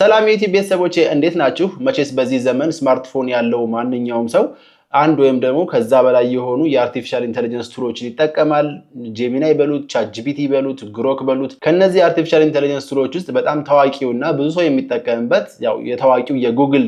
ሰላም የዩቲዩብ ቤተሰቦቼ፣ እንዴት ናችሁ? መቼስ በዚህ ዘመን ስማርትፎን ያለው ማንኛውም ሰው አንድ ወይም ደግሞ ከዛ በላይ የሆኑ የ artificial intelligence tool ኦችን ይጠቀማል። Gemini በሉት፣ ChatGPT በሉት፣ Grok በሉት። ከነዚህ የ artificial intelligence tool ኦች ውስጥ በጣም ታዋቂውና ብዙ ሰው የሚጠቀምበት ያው የታዋቂው የጉግል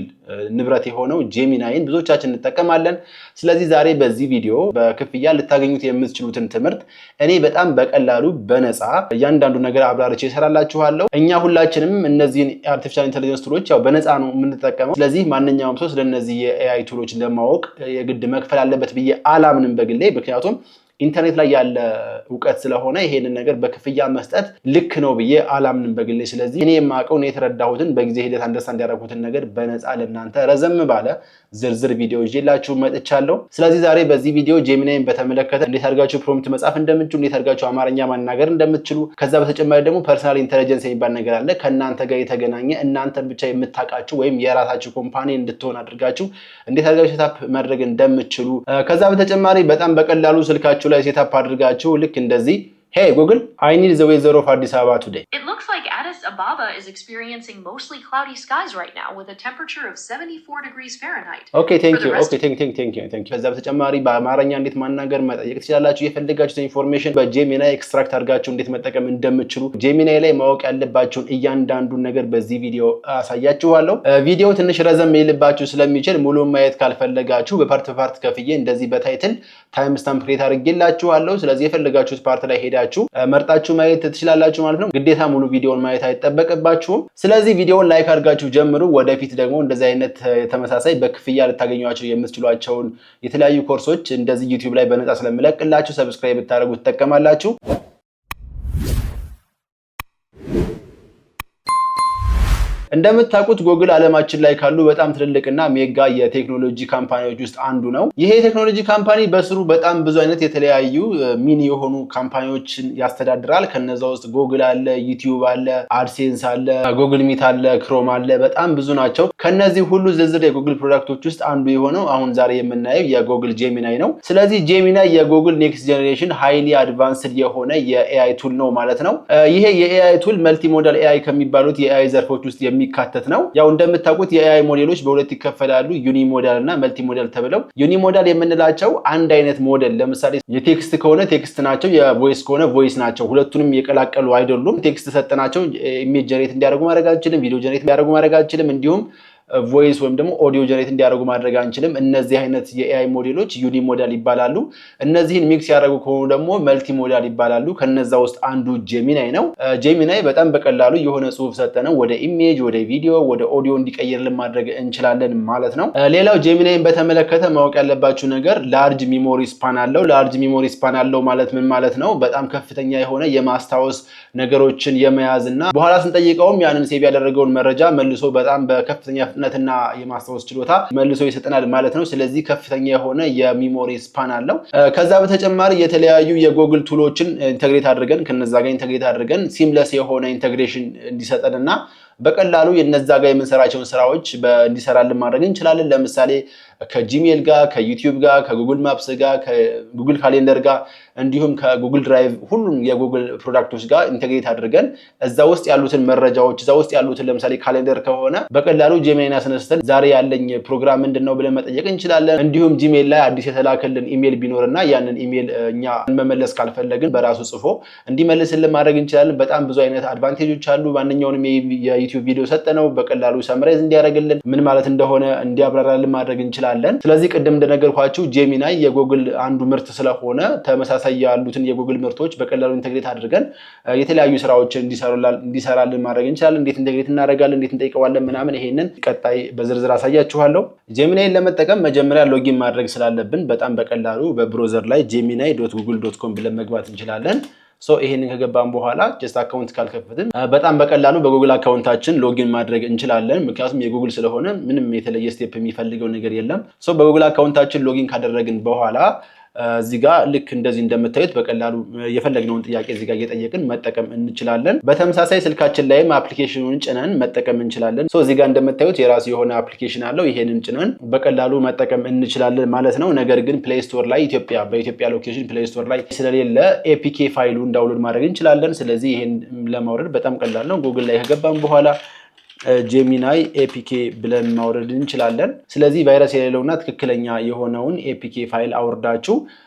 ንብረት የሆነው Gemini ን ብዙዎቻችን እንጠቀማለን። ስለዚህ ዛሬ በዚህ ቪዲዮ በክፍያ ልታገኙት የምትችሉትን ትምህርት እኔ በጣም በቀላሉ በነፃ እያንዳንዱ ነገር አብራርቼ እሰራላችኋለሁ። እኛ ሁላችንም እነዚህን artificial intelligence tool ኦች ያው በነፃ ነው የምንጠቀመው። ስለዚህ ማንኛውም ሰው ስለነዚህ የ AI tool ኦች ለማወቅ የግድ መክፈል አለበት ብዬ አላምንም በግሌ። ምክንያቱም ኢንተርኔት ላይ ያለ እውቀት ስለሆነ ይሄንን ነገር በክፍያ መስጠት ልክ ነው ብዬ አላምንም በግሌ። ስለዚህ እኔ የማውቀው፣ እኔ የተረዳሁትን፣ በጊዜ ሂደት understand ያደረኩትን ነገር በነፃ ለእናንተ ረዘም ባለ ዝርዝር ቪዲዮ ይዤላችሁ መጥቻለሁ። ስለዚህ ዛሬ በዚህ ቪዲዮ Gemini ን በተመለከተ እንዴት አድርጋችሁ prompt መጻፍ እንደምትችሉ፣ እንዴት አድርጋችሁ አማርኛ ማናገር እንደምትችሉ፣ ከዛ በተጨማሪ ደግሞ personal intelligence የሚባል ነገር አለ፣ ከእናንተ ጋር የተገናኘ፣ እናንተን ብቻ የምታውቃችሁ ወይም የራሳችሁ company እንድትሆን አድርጋችሁ እንዴት አድርጋችሁ setup ማድረግ እንደምትችሉ፣ ከዛ በተጨማሪ በጣም በቀላሉ ስልካችሁ ላይ setup አድርጋችሁ ልክ እንደዚህ "Hey Google, I need the weather of Addis Ababa today." It looks like Addis Ababa is experiencing mostly cloudy skies right now with a temperature of 74 degrees Fahrenheit. Okay, thank For the you. rest Okay, thank you, thank you። ከዛ በተጨማሪ በአማርኛ እንዴት ማናገር፣ መጠየቅ ትችላላችሁ። የፈለጋችሁትን information በ Gemini extract አድርጋችሁ እንዴት መጠቀም እንደምትችሉ፣ Gemini ላይ ማወቅ ያለባችሁን እያንዳንዱን ነገር በዚህ ቪዲዮ አሳያችኋለሁ። ቪዲዮ ትንሽ ረዘም ሊልባችሁ ስለሚችል ሙሉ ማየት ካልፈለጋችሁ በ part part ከፍዬ እንደዚህ በ title timestamp create አድርጌላችኋለሁ። ስለዚህ የፈለጋችሁት part ላይ ሄዳችሁ መርጣችሁ ማየት ትችላላችሁ ማለት ነው። ግዴታ ሙሉ ቪዲዮን ማየት አይጠበቅባችሁም። ስለዚህ ቪዲዮውን like አድርጋችሁ ጀምሩ። ወደፊት ደግሞ እንደዚህ አይነት ተመሳሳይ በክፍያ ልታገኟቸው የምትችሏቸውን የተለያዩ ኮርሶች እንደዚህ ዩቲዩብ ላይ በነፃ ስለምለቅላችሁ subscribe ብታደርጉ ትጠቀማላችሁ። እንደምታውቁት ጎግል ዓለማችን ላይ ካሉ በጣም ትልልቅና mega የቴክኖሎጂ company ዎች ውስጥ አንዱ ነው። ይሄ የቴክኖሎጂ company በስሩ በጣም ብዙ አይነት የተለያዩ mini የሆኑ company ዎችን ያስተዳድራል። ከነዛ ውስጥ ጎግል አለ፣ ዩቲዩብ አለ፣ AdSense አለ፣ Google Meet አለ፣ Chrome አለ። በጣም ብዙ ናቸው። ከነዚህ ሁሉ ዝርዝር የጉግል product ኦች ውስጥ አንዱ የሆነው አሁን ዛሬ የምናየው የጎግል Gemini ነው። ስለዚህ Gemini የጉግል next generation highly advanced የሆነ የ AI tool ነው ማለት ነው። ይሄ የ AI tool multimodal AI ከሚባሉት የ AI ዘርፎች ውስጥ የሚካተት ነው። ያው እንደምታውቁት የ AI ሞዴሎች በሁለት ይከፈላሉ፣ unimodal እና multimodal ተብለው። Unimodal የምንላቸው አንድ አይነት ሞዴል፣ ለምሳሌ የ text ከሆነ text ናቸው፣ የ voice ከሆነ voice ናቸው። ሁለቱንም የቀላቀሉ አይደሉም። Text ሰጠናቸው image generate እንዲያደርጉ ማድረግ አንችልም፣ ቪዲዮ generate እንዲያደርጉ ማድረግ አንችልም። እንዲሁም voice ወይም ደግሞ audio generate እንዲያደርጉ ማድረግ አንችልም። እነዚህ አይነት የ AI ሞዴሎች unimodal ይባላሉ። እነዚህን mix ያደረጉ ከሆኑ ደግሞ multimodal ይባላሉ። ከነዛ ውስጥ አንዱ Gemini ነው። Gemini በጣም በቀላሉ የሆነ ጽሁፍ ሰጠነው ወደ image፣ ወደ ቪዲዮ፣ ወደ ኦዲዮ እንዲቀይርልን ማድረግ እንችላለን ማለት ነው። ሌላው Gemini ን በተመለከተ ማወቅ ያለባችሁ ነገር large memory span አለው። Large memory span አለው ማለት ምን ማለት ነው? በጣም ከፍተኛ የሆነ የማስታወስ፣ ነገሮችን የመያዝ እና በኋላ ስንጠይቀውም ያንን save ያደረገውን መረጃ መልሶ በጣም በከፍተኛ ፍጥነትና የማስታወስ ችሎታ መልሶ ይሰጠናል ማለት ነው። ስለዚህ ከፍተኛ የሆነ የ memory span አለው። ከዛ በተጨማሪ የተለያዩ የጎግል tool ኦችን integrate አድርገን፣ ከነዛ ጋር integrate አድርገን seamless የሆነ integration እንዲሰጠን እና በቀላሉ የነዛ ጋር የምንሰራቸውን ስራዎች እንዲሰራልን ማድረግ እንችላለን። ለምሳሌ ከ Gmail ጋር፣ ከ YouTube ጋር፣ ከ Google Maps ጋር፣ ከ Google Calendar ጋር፣ እንዲሁም ከ Google Drive፣ ሁሉም የጉግል product ኦች ጋር integrate አድርገን እዛ ውስጥ ያሉትን መረጃዎች፣ እዛ ውስጥ ያሉትን፣ ለምሳሌ calendar ከሆነ በቀላሉ Gemini ን አስነስተን ዛሬ ያለኝ ፕሮግራም ምንድን ነው ብለን መጠየቅ እንችላለን። እንዲሁም Gmail ላይ አዲስ የተላከልን ኢሜል ቢኖርና ያንን ኢሜል እኛ መመለስ ካልፈለግን በራሱ ጽፎ እንዲመልስልን ማድረግ እንችላለን። በጣም ብዙ አይነት advantage ኦች አሉ። ማንኛውንም የዩቲዩብ ቪዲዮ ሰጠነው በቀላሉ summarize እንዲያደርግልን፣ ምን ማለት እንደሆነ እንዲያብራራልን ማድረግ እንችላለን። ስለዚህ ቅድም እንደነገርኳችሁ Gemini የጎግል አንዱ ምርት ስለሆነ ተመሳሳይ ያሉትን የጉግል ምርቶች በቀላሉ integrate አድርገን የተለያዩ ስራዎችን እንዲሰራልን ማድረግ እንችላለን። እንዴት integrate እናደርጋለን፣ እንዴት እንጠይቀዋለን ምናምን ይሄንን ቀጣይ በዝርዝር አሳያችኋለሁ። Gemini ን ለመጠቀም መጀመሪያ login ማድረግ ስላለብን በጣም በቀላሉ በ browser ላይ gemini.google.com ብለን መግባት እንችላለን። So ይሄንን ከገባን በኋላ just account ካልከፈትን በጣም በቀላሉ በጉግል account ኣችን login ማድረግ እንችላለን። ምክንያቱም የጉግል ስለሆነ ምንም የተለየ step የሚፈልገው ነገር የለም። So በጉግል account ኣችን login ካደረግን በኋላ እዚህ ጋር ልክ እንደዚህ እንደምታዩት በቀላሉ የፈለግነውን ጥያቄ እዚህ ጋር እየጠየቅን መጠቀም እንችላለን። በተመሳሳይ ስልካችን ላይም application ኑን ጭነን መጠቀም እንችላለን። So እዚህ ጋር እንደምታዩት የራሱ የሆነ application አለው። ይሄንን ጭነን በቀላሉ መጠቀም እንችላለን ማለት ነው። ነገር ግን Play Store ላይ ኢትዮጵያ፣ በኢትዮጵያ location Play Store ላይ ስለሌለ APK ፋይሉን download ማድረግ እንችላለን። ስለዚህ ይሄን ለማውረድ በጣም ቀላል ነው። ጉግል ላይ ከገባን በኋላ Gemini APK ብለን ማውረድ እንችላለን። ስለዚህ ቫይረስ የሌለውና ትክክለኛ የሆነውን APK file አውርዳችሁ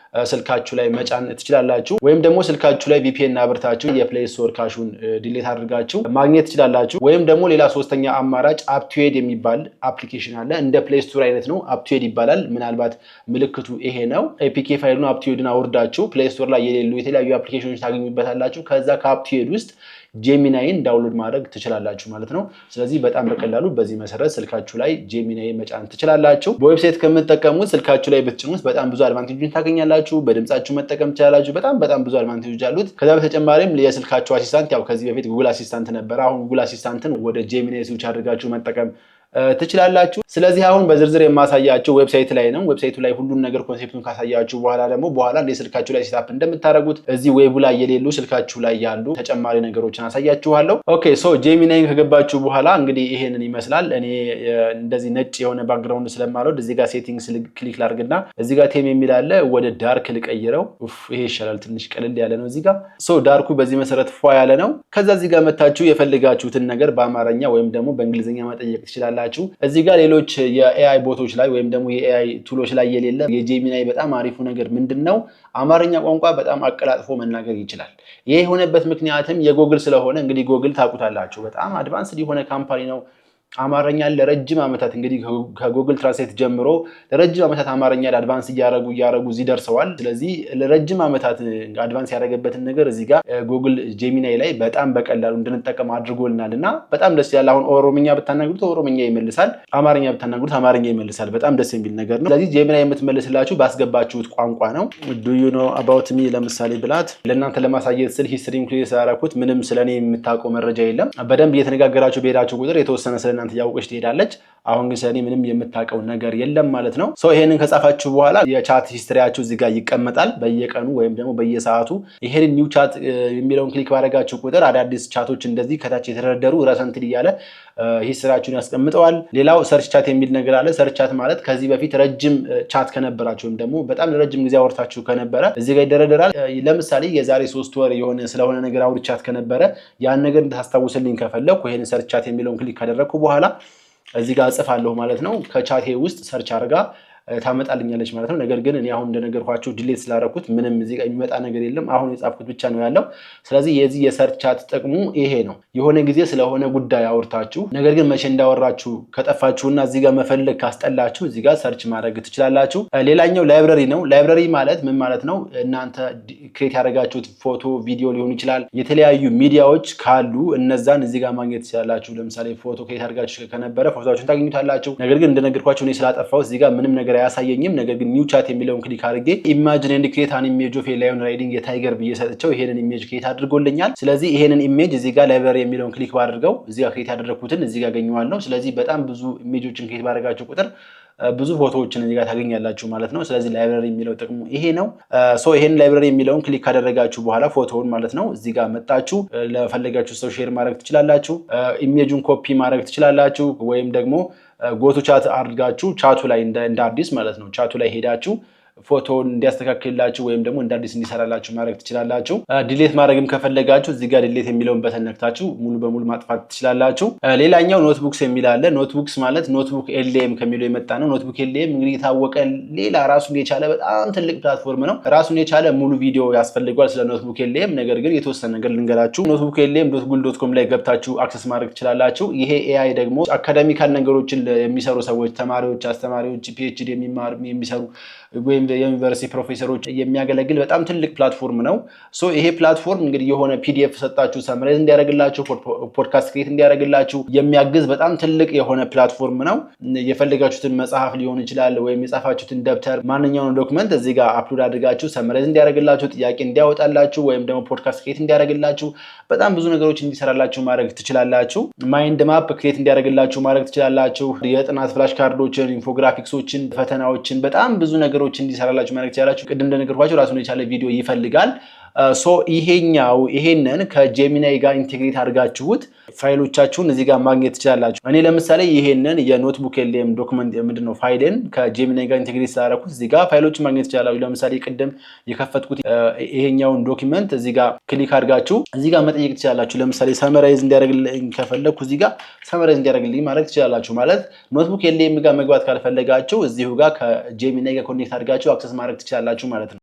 ስልካችሁ ላይ መጫን ትችላላችሁ። ወይም ደግሞ ስልካችሁ ላይ VPN አብርታችሁ የ Play Store cache ኡን delete አድርጋችሁ ማግኘት ትችላላችሁ። ወይም ደግሞ ሌላ ሶስተኛ አማራጭ Aptoide የሚባል application አለ። እንደ Play Store አይነት ነው። Aptoide ይባላል። ምናልባት ምልክቱ ይሄ ነው። APK file ኡን Aptoide ን አውርዳችሁ Play Store ላይ የሌሉ የተለያዩ application ኖች ታገኙበታላችሁ። ከዛ ከ Aptoide ውስጥ Gemini ን download ማድረግ ትችላላችሁ ማለት ነው። ስለዚህ በጣም በቀላሉ በዚህ መሰረት ስልካችሁ ላይ Gemini መጫን ትችላላችሁ። በ website ከምትጠቀሙት ስልካችሁ ላይ ብትጭኑት በጣም ብዙ advantage ኦችን ታገኛላችሁ። በድምጻችሁ መጠቀም ትችላላችሁ። በጣም በጣም ብዙ advantage ኦች አሉት። ከዛ በተጨማሪም የስልካችሁ assistant፣ ያው ከዚህ በፊት Google Assistant ነበረ። አሁን Google Assistant ን ወደ Gemini switch አድርጋችሁ መጠቀም ትችላላችሁ። ስለዚህ አሁን በዝርዝር የማሳያችሁ website ላይ ነው። Website ኡ ላይ ሁሉን ነገር concept ኡን ካሳያችሁ በኋላ ደግሞ በኋላ እንዴት ስልካችሁ ላይ setup እንደምታደርጉት፣ እዚህ web ኡ ላይ የሌሉ ስልካችሁ ላይ ያሉ ተጨማሪ ነገሮችን አሳያችኋለሁ። Okay, so Gemini ን ከገባችሁ በኋላ እንግዲህ ይሄንን ይመስላል። እኔ እንደዚህ ነጭ የሆነ background ስለማልወድ እዚህ ጋር settings click ላድርግና እዚህ ጋር theme የሚል አለ። ወደ dark ልቀይረው። ይሄ ይሻላል፣ ትንሽ ቀለል ያለ ነው። እዚህ ጋር so dark ኡ በዚህ መሰረት ፏ ያለ ነው። ከዛ እዚህ ጋር መታችሁ የፈለጋችሁትን ነገር በአማርኛ ወይም ደግሞ በእንግሊዝኛ መጠየቅ ትችላላችሁ። እዚህ ጋር ሌሎች የ AI bot ኦች ላይ ወይም ደግሞ የ AI tool ኦች ላይ የሌለ የ Gemini በጣም አሪፉ ነገር ምንድን ነው? አማርኛ ቋንቋ በጣም አቀላጥፎ መናገር ይችላል። ይሄ የሆነበት ምክንያትም የጎግል ስለሆነ፣ እንግዲህ ጎግል ታውቁታላችሁ፣ በጣም advanced የሆነ company ነው። አማርኛን ለረጅም ዓመታት፣ እንግዲህ ከ Google Translate ጀምሮ ለረጅም ዓመታት አማርኛ advance እያደረጉ እያደረጉ እዚህ ደርሰዋል። ስለዚህ ለረጅም ዓመታት advance ያደረገበትን ነገር እዚህ ጋር Google Gemini ላይ በጣም በቀላሉ እንድንጠቀም አድርጎልናል እና በጣም ደስ ይላል። አሁን ኦሮምኛ ብታናግሩት ኦሮምኛ ይመልሳል፣ አማርኛ ብታናግሩት አማርኛ ይመልሳል። በጣም ደስ የሚል ነገር ነው። ስለዚህ Gemini የምትመልስላችሁ ባስገባችሁት ቋንቋ ነው። "Do you know about me" ለምሳሌ ብላት፣ ለእናንተ ለማሳየት ስል history clear ስላደረኩት ምንም ስለኔ የምታውቀው መረጃ የለም። በደንብ እየተነጋገራችሁ በሄዳችሁ ቁጥር የተወሰነ ስለእናንተ እያወቀች ትሄዳለች። አሁን ግን ስለኔ ምንም የምታውቀው ነገር የለም ማለት ነው። So ይሄንን ከጻፋችሁ በኋላ የ chat history ያችሁ እዚህ ጋር ይቀመጣል። በየቀኑ ወይም ደግሞ በየሰዓቱ ይሄንን new chat የሚለውን click ባደረጋችሁ ቁጥር አዳዲስ chat ኦች እንደዚህ ከታች የተደረደሩ recently እያለ history ያችሁን ያስቀምጠዋል። ሌላው search chat የሚል ነገር አለ። Search chat ማለት ከዚህ በፊት ረጅም chat ከነበራችሁ ወይም ደግሞ በጣም ለረጅም ጊዜ አውርታችሁ ከነበረ እዚህ ጋር ይደረደራል። ለምሳሌ የዛሬ 3 ወር የሆነ ስለሆነ ነገር አውርቻት ከነበረ ያን ነገር እንድታስታውስልኝ ከፈለኩ ይሄን search chat የሚለውን click ካደረግኩ በኋላ እዚህ ጋር እጽፋለሁ ማለት ነው። ከ chat ኤ ውስጥ search አድርጋ ታመጣልኛለች ማለት ነው። ነገር ግን እኔ አሁን እንደነገርኳችሁ delete ስላደረኩት ምንም እዚህ ጋር የሚመጣ ነገር የለም። አሁን የጻፍኩት ብቻ ነው ያለው። ስለዚህ የዚህ የ search chat ጥቅሙ ይሄ ነው። የሆነ ጊዜ ስለሆነ ጉዳይ አውርታችሁ ነገር ግን መቼ እንዳወራችሁ ከጠፋችሁና እዚህ ጋር መፈለግ ካስጠላችሁ እዚህ ጋር search ማድረግ ትችላላችሁ። ሌላኛው library ነው። Library ማለት ምን ማለት ነው? እናንተ create ያደረጋችሁት ፎቶ፣ ቪዲዮ ሊሆን ይችላል። የተለያዩ ሚዲያዎች ካሉ እነዛን እዚህ ጋር ማግኘት ትችላላችሁ። ለምሳሌ ፎቶ create አድርጋችሁ ከነበረ ፎቶዎችን ታገኙታላችሁ። ነገር ግን እንደነገርኳችሁ እኔ ስላጠፋሁት እዚህ ጋር ምንም ነገር አያሳየኝም። ነገር ግን new chat የሚለውን click አድርጌ "Imagine and create an image of lion riding a tiger" ብዬ ሰጥቼው ይሄንን image create አድርጎልኛል። ስለዚህ ይሄንን image እዚህ ጋር library የሚለውን click ባድርገው እዚህ ጋር create ያደረግኩትን እዚህ ጋር አገኘዋለሁ። ስለዚህ በጣም ብዙ image ኦችን create ባደረጋችሁ ቁጥር ብዙ ፎቶዎችን እዚህ ጋር ታገኛላችሁ ማለት ነው። ስለዚህ library የሚለው ጥቅሙ ይሄ ነው። So ይሄን library የሚለውን click ካደረጋችሁ በኋላ ፎቶውን ማለት ነው እዚህ ጋር መጣችሁ ለፈለጋችሁ ሰው share ማድረግ ትችላላችሁ። Image ኡን copy ማድረግ ትችላላችሁ። ወይም ደግሞ go to chat አድርጋችሁ ቻቱ ላይ እንደ አዲስ ማለት ነው ቻቱ ላይ ሄዳችሁ ፎቶውን እንዲያስተካክልላችሁ ወይም ደግሞ እንደ አዲስ እንዲሰራላችሁ ማድረግ ትችላላችሁ። Delete ማድረግም ከፈለጋችሁ እዚህ ጋር delete የሚለውን button ነክታችሁ ሙሉ በሙሉ ማጥፋት ትችላላችሁ። ሌላኛው Notebooks የሚል አለ። Notebooks ማለት NotebookLM ከሚለው የመጣ ነው። NotebookLM እንግዲህ የታወቀ ሌላ ራሱን የቻለ በጣም ትልቅ platform ነው። ራሱን የቻለ ሙሉ ቪዲዮ ያስፈልገዋል ስለ NotebookLM። ነገር ግን የተወሰነ ነገር ልንገራችሁ። NotebookLM.google.com ላይ ገብታችሁ access ማድረግ ትችላላችሁ። ይሄ AI ደግሞ academical ነገሮችን የሚሰሩ ሰዎች፣ ተማሪዎች፣ አስተማሪዎች፣ PhD የሚማር የሚሰሩ ወይም የዩኒቨርሲቲ ፕሮፌሰሮች የሚያገለግል በጣም ትልቅ platform ነው። So ይሄ platform እንግዲህ የሆነ PDF ሰጣችሁ summarize እንዲያደርግላችሁ፣ podcast create እንዲያደርግላችሁ የሚያግዝ በጣም ትልቅ የሆነ platform ነው። የፈለጋችሁትን መጽሐፍ ሊሆን ይችላል ወይም የጻፋችሁትን ደብተር፣ ማንኛውንም document እዚህ ጋር upload አድርጋችሁ summarize እንዲያደርግላችሁ፣ ጥያቄ እንዲያወጣላችሁ ወይም ደግሞ podcast create እንዲያደርግላችሁ፣ በጣም ብዙ ነገሮች እንዲሰራላችሁ ማድረግ ትችላላችሁ። Mind map create እንዲያደርግላችሁ ማድረግ ትችላላችሁ። የጥናት flash card ኦችን፣ infographics ኦችን፣ ፈተናዎችን፣ በጣም ብዙ ነገሮች እንዲሰራላችሁ ማድረግ ትችላላችሁ። ቅድም እንደነገርኳችሁ ራሱን የቻለ ቪዲዮ ይፈልጋል። So ይሄኛው ይሄንን ከ Gemini ጋር integrate አድርጋችሁት ፋይሎቻችሁን እዚህ ጋር ማግኘት ትችላላችሁ። እኔ ለምሳሌ ይሄንን የ NotebookLM document ምንድነው ፋይልን ከ Gemini ጋር integrate ስላደረኩት እዚህ ጋር ፋይሎችን ማግኘት ትችላላችሁ። ለምሳሌ ቅድም የከፈትኩት ይሄኛውን document እዚህ ጋር click አድርጋችሁ እዚህ ጋር መጠየቅ ትችላላችሁ። ለምሳሌ summarize እንዲያደርግልኝ ከፈለግኩ እዚህ ጋር summarize እንዲያደርግልኝ ማድረግ ትችላላችሁ። ማለት NotebookLM ጋር መግባት ካልፈለጋችሁ እዚሁ ጋር ከ Gemini ጋር connect አድርጋችሁ access ማድረግ ትችላላችሁ ማለት ነው።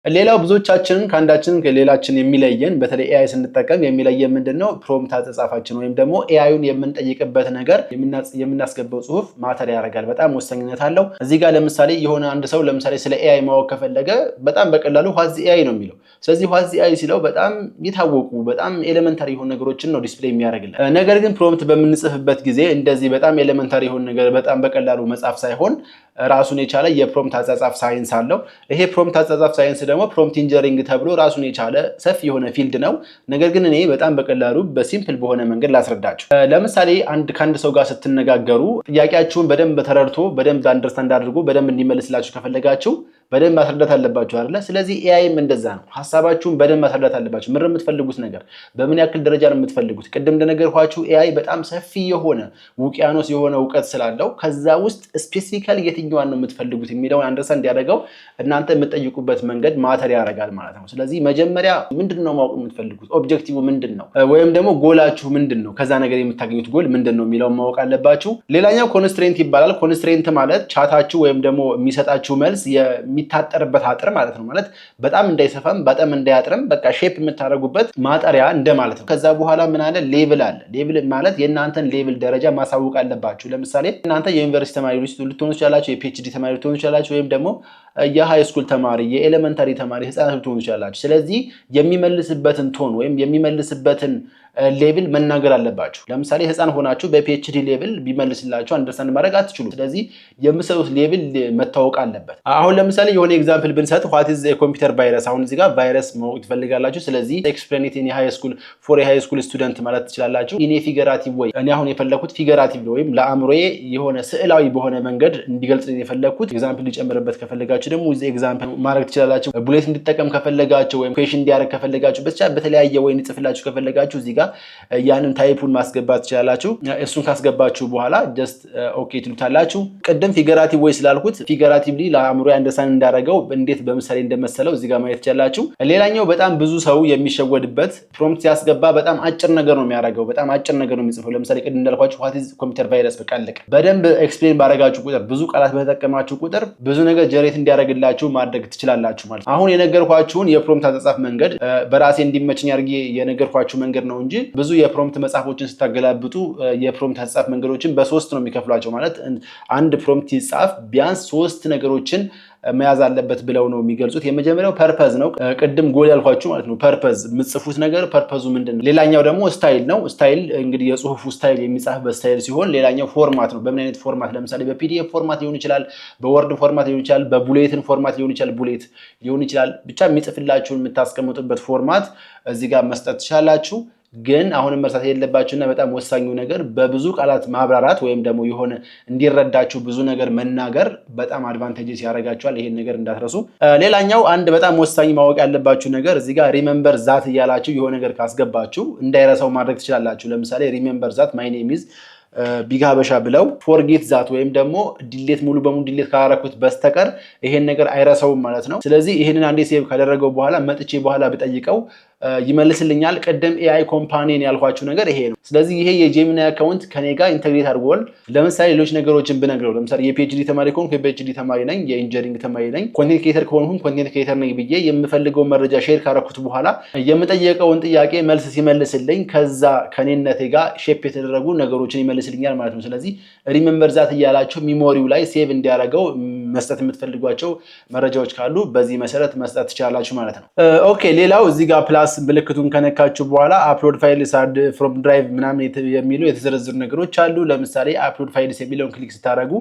ሌላው ብዙዎቻችንን ከአንዳችን ከሌላችን የሚለየን፣ በተለይ AI ስንጠቀም የሚለየን ምንድን ነው? Prompt አጻጻፋችን ወይም ደግሞ AI ዩን የምንጠይቅበት ነገር፣ የምናስገባው ጽሁፍ matter ያደርጋል። በጣም ወሳኝነት አለው። እዚህ ጋር ለምሳሌ የሆነ አንድ ሰው ለምሳሌ ስለ AI ማወቅ ከፈለገ በጣም በቀላሉ "What's AI" ነው የሚለው። ስለዚህ "What's AI" ሲለው በጣም የታወቁ፣ በጣም elementary የሆኑ ነገሮችን ነው display የሚያደርግልን። ነገር ግን prompt በምንጽፍበት ጊዜ እንደዚህ በጣም elementary የሆነ ነገር በጣም በቀላሉ መጻፍ ሳይሆን ራሱን የቻለ የ prompt አጻጻፍ ሳይንስ አለው። ይሄ prompt አጻጻፍ ሳይንስ ደግሞ prompt engineering ተብሎ ራሱን የቻለ ሰፊ የሆነ field ነው። ነገር ግን እኔ በጣም በቀላሉ በ simple በሆነ መንገድ ላስረዳችሁ። ለምሳሌ አንድ ከአንድ ሰው ጋር ስትነጋገሩ ጥያቄያችሁን በደንብ ተረድቶ፣ በደንብ understand አድርጎ፣ በደንብ እንዲመልስላችሁ ከፈለጋችሁ በደንብ ማስረዳት አለባችሁ አይደለ? ስለዚህ AI ም እንደዛ ነው። ሀሳባችሁን በደንብ ማስረዳት አለባችሁ። ምን የምትፈልጉት ነገር፣ በምን ያክል ደረጃ ነው የምትፈልጉት? ቅድም እንደነገርኳችሁ AI በጣም ሰፊ የሆነ ውቅያኖስ የሆነ እውቀት ስላለው ከዛ ውስጥ specifically የትኛዋን ነው የምትፈልጉት የሚለውን understand እንዲያደርገው እናንተ የምትጠይቁበት መንገድ matter ያደርጋል ማለት ነው። ስለዚህ መጀመሪያ ምንድን ነው ማወቅ የምትፈልጉት? Objective ምንድን ነው? ወይም ደግሞ ጎላችሁ ምንድን ነው? ከዛ ነገር የምታገኙት ጎል ምንድን ነው የሚለውን ማወቅ አለባችሁ። ሌላኛው constraint ይባላል። Constraint ማለት chat ኣችሁ ወይም ደግሞ የሚሰጣችሁ መልስ የሚታጠርበት አጥር ማለት ነው። ማለት በጣም እንዳይሰፋም በጣም እንዳያጥርም በቃ shape የምታደርጉበት ማጠሪያ እንደማለት ነው። ከዛ በኋላ ምን አለ? Level አለ። Level ማለት የእናንተን level ደረጃ ማሳወቅ አለባችሁ። ለምሳሌ እናንተ የዩኒቨርሲቲ ተማሪ ልትሆኑ ትችላላችሁ፣ የ PhD ተማሪ ልትሆኑ ትችላላችሁ፣ ወይም ደግሞ የ high school ተማሪ፣ የ elementary ተማሪ፣ ህፃናት ልትሆኑ ትችላላችሁ። ስለዚህ የሚመልስበትን tone ወይም የሚመልስበትን level መናገር አለባችሁ። ለምሳሌ ህፃን ሆናችሁ በ PhD level ቢመልስላችሁ understand ማድረግ አትችሉም። ስለዚህ የምሰጡት level መታወቅ አለበት። አሁን ለምሳሌ የሆነ example ብንሰጥ "What is computer virus?" አሁን እዚህ ጋር ቫይረስ ማወቅ ትፈልጋላችሁ። ስለዚህ "Explain it in high school for high school student" ማለት ትችላላችሁ። In figurative way፣ እኔ አሁን የፈለኩት figurative ወይም ለአእምሮዬ የሆነ ስዕላዊ በሆነ መንገድ እንዲገልጽ የፈለኩት። Example ሊጨምርበት ከፈለጋችሁ ደግሞ with example ማድረግ ትችላላችሁ። Bullet እንዲጠቀም ከፈለጋችሁ ወይም question እንዲያደርግ ከፈለጋችሁ፣ ብቻ በተለያየ way እንዲጽፍላችሁ ከፈለጋችሁ እዚህ ጋር ያንን type ኡን ማስገባት ትችላላችሁ። እሱን ካስገባችሁ በኋላ just okay ትሉታላችሁ። ቅድም figurative way ስላልኩት figuratively ለአእምሮ understand እንዳደረገው እንዴት በምሳሌ እንደመሰለው እዚህ ጋር ማየት ትችላላችሁ። ሌላኛው በጣም ብዙ ሰው የሚሸወድበት prompt ሲያስገባ በጣም አጭር ነገር ነው የሚያደርገው። በጣም አጭር ነገር ነው የሚጽፈው። ለምሳሌ ቅድም እንዳልኳችሁ "What is computer virus?" በቃ አለቀ። በደንብ explain ባደረጋችሁ ቁጥር፣ ብዙ ቃላት በተጠቀማችሁ ቁጥር ብዙ ነገር generate እንዲያደርግላችሁ ማድረግ ትችላላችሁ ማለት ነው። አሁን የነገርኳችሁን የ prompt አጻጻፍ መንገድ በራሴ እንዲመቸኝ አድርጌ የነገርኳችሁ መንገድ ነው እንጂ ብዙ የ prompt መጽሐፎችን ስታገላብጡ የ prompt አጻጻፍ መንገዶችን በሶስት ነው የሚከፍሏቸው። ማለት አንድ prompt ሲጻፍ ቢያንስ ሶስት ነገሮችን መያዝ አለበት ብለው ነው የሚገልጹት። የመጀመሪያው purpose ነው። ቅድም ጎል ያልኳችሁ ማለት ነው። Purpose፣ የምትጽፉት ነገር purpose ኡ ምንድን ነው? ሌላኛው ደግሞ style ነው። Style እንግዲህ የጽሁፉ style፣ የሚጻፍበት style ሲሆን ሌላኛው format ነው። በምን አይነት format? ለምሳሌ በ PDF format ሊሆን ይችላል፣ በ Word format ሊሆን ይችላል፣ በ bulletin format ሊሆን ይችላል፣ bullet ሊሆን ይችላል። ብቻ የሚጽፍላችሁን የምታስቀምጡበት format እዚህ ጋር መስጠት ትችላላችሁ። ግን አሁንም መርሳት የሌለባችሁና በጣም ወሳኙ ነገር በብዙ ቃላት ማብራራት ወይም ደግሞ የሆነ እንዲረዳችሁ ብዙ ነገር መናገር በጣም advantageous ያደርጋችኋል። ይሄን ነገር እንዳትረሱ። ሌላኛው አንድ በጣም ወሳኝ ማወቅ ያለባችሁ ነገር እዚህ ጋር "remember that" እያላችሁ የሆነ ነገር ካስገባችሁ እንዳይረሳው ማድረግ ትችላላችሁ። ለምሳሌ "Remember that my name is ቢግ ሀበሻ" ብለው forget that ወይም ደግሞ delete፣ ሙሉ በሙሉ delete ካላረኩት በስተቀር ይሄን ነገር አይረሳውም ማለት ነው። ስለዚህ ይሄንን አንዴ save ካደረገው በኋላ መጥቼ በኋላ ብጠይቀው ይመልስልኛል። ቅድም AI companion ያልኳችሁ ነገር ይሄ ነው። ስለዚህ ይሄ የ Gemini account ከኔ ጋር integrate አድርጓል። ለምሳሌ ሌሎች ነገሮችን ብነግረው፣ ለምሳሌ የ PhD ተማሪ ከሆንኩ የ PhD ተማሪ ነኝ፣ የ engineering ተማሪ ነኝ፣ content creator ከሆንኩም content creator ነኝ ብዬ የምፈልገውን መረጃ share ካረኩት በኋላ የምጠየቀውን ጥያቄ መልስ ሲመልስልኝ ከዛ ከኔነቴ ጋር shape የተደረጉ ነገሮችን ይመልስልኛል ማለት ነው። ስለዚህ "remember that" እያላችሁ memory ው ላይ save እንዲያደርገው መስጠት የምትፈልጓቸው መረጃዎች ካሉ በዚህ መሰረት መስጠት ትችላላችሁ ማለት ነው። Okay፣ ሌላው እዚህ ጋር plus ምልክቱን ከነካችሁ በኋላ upload files፣ add from drive ምናምን የሚሉ የተዘረዘሩ ነገሮች አሉ። ለምሳሌ upload files የሚለውን click ስታደርጉ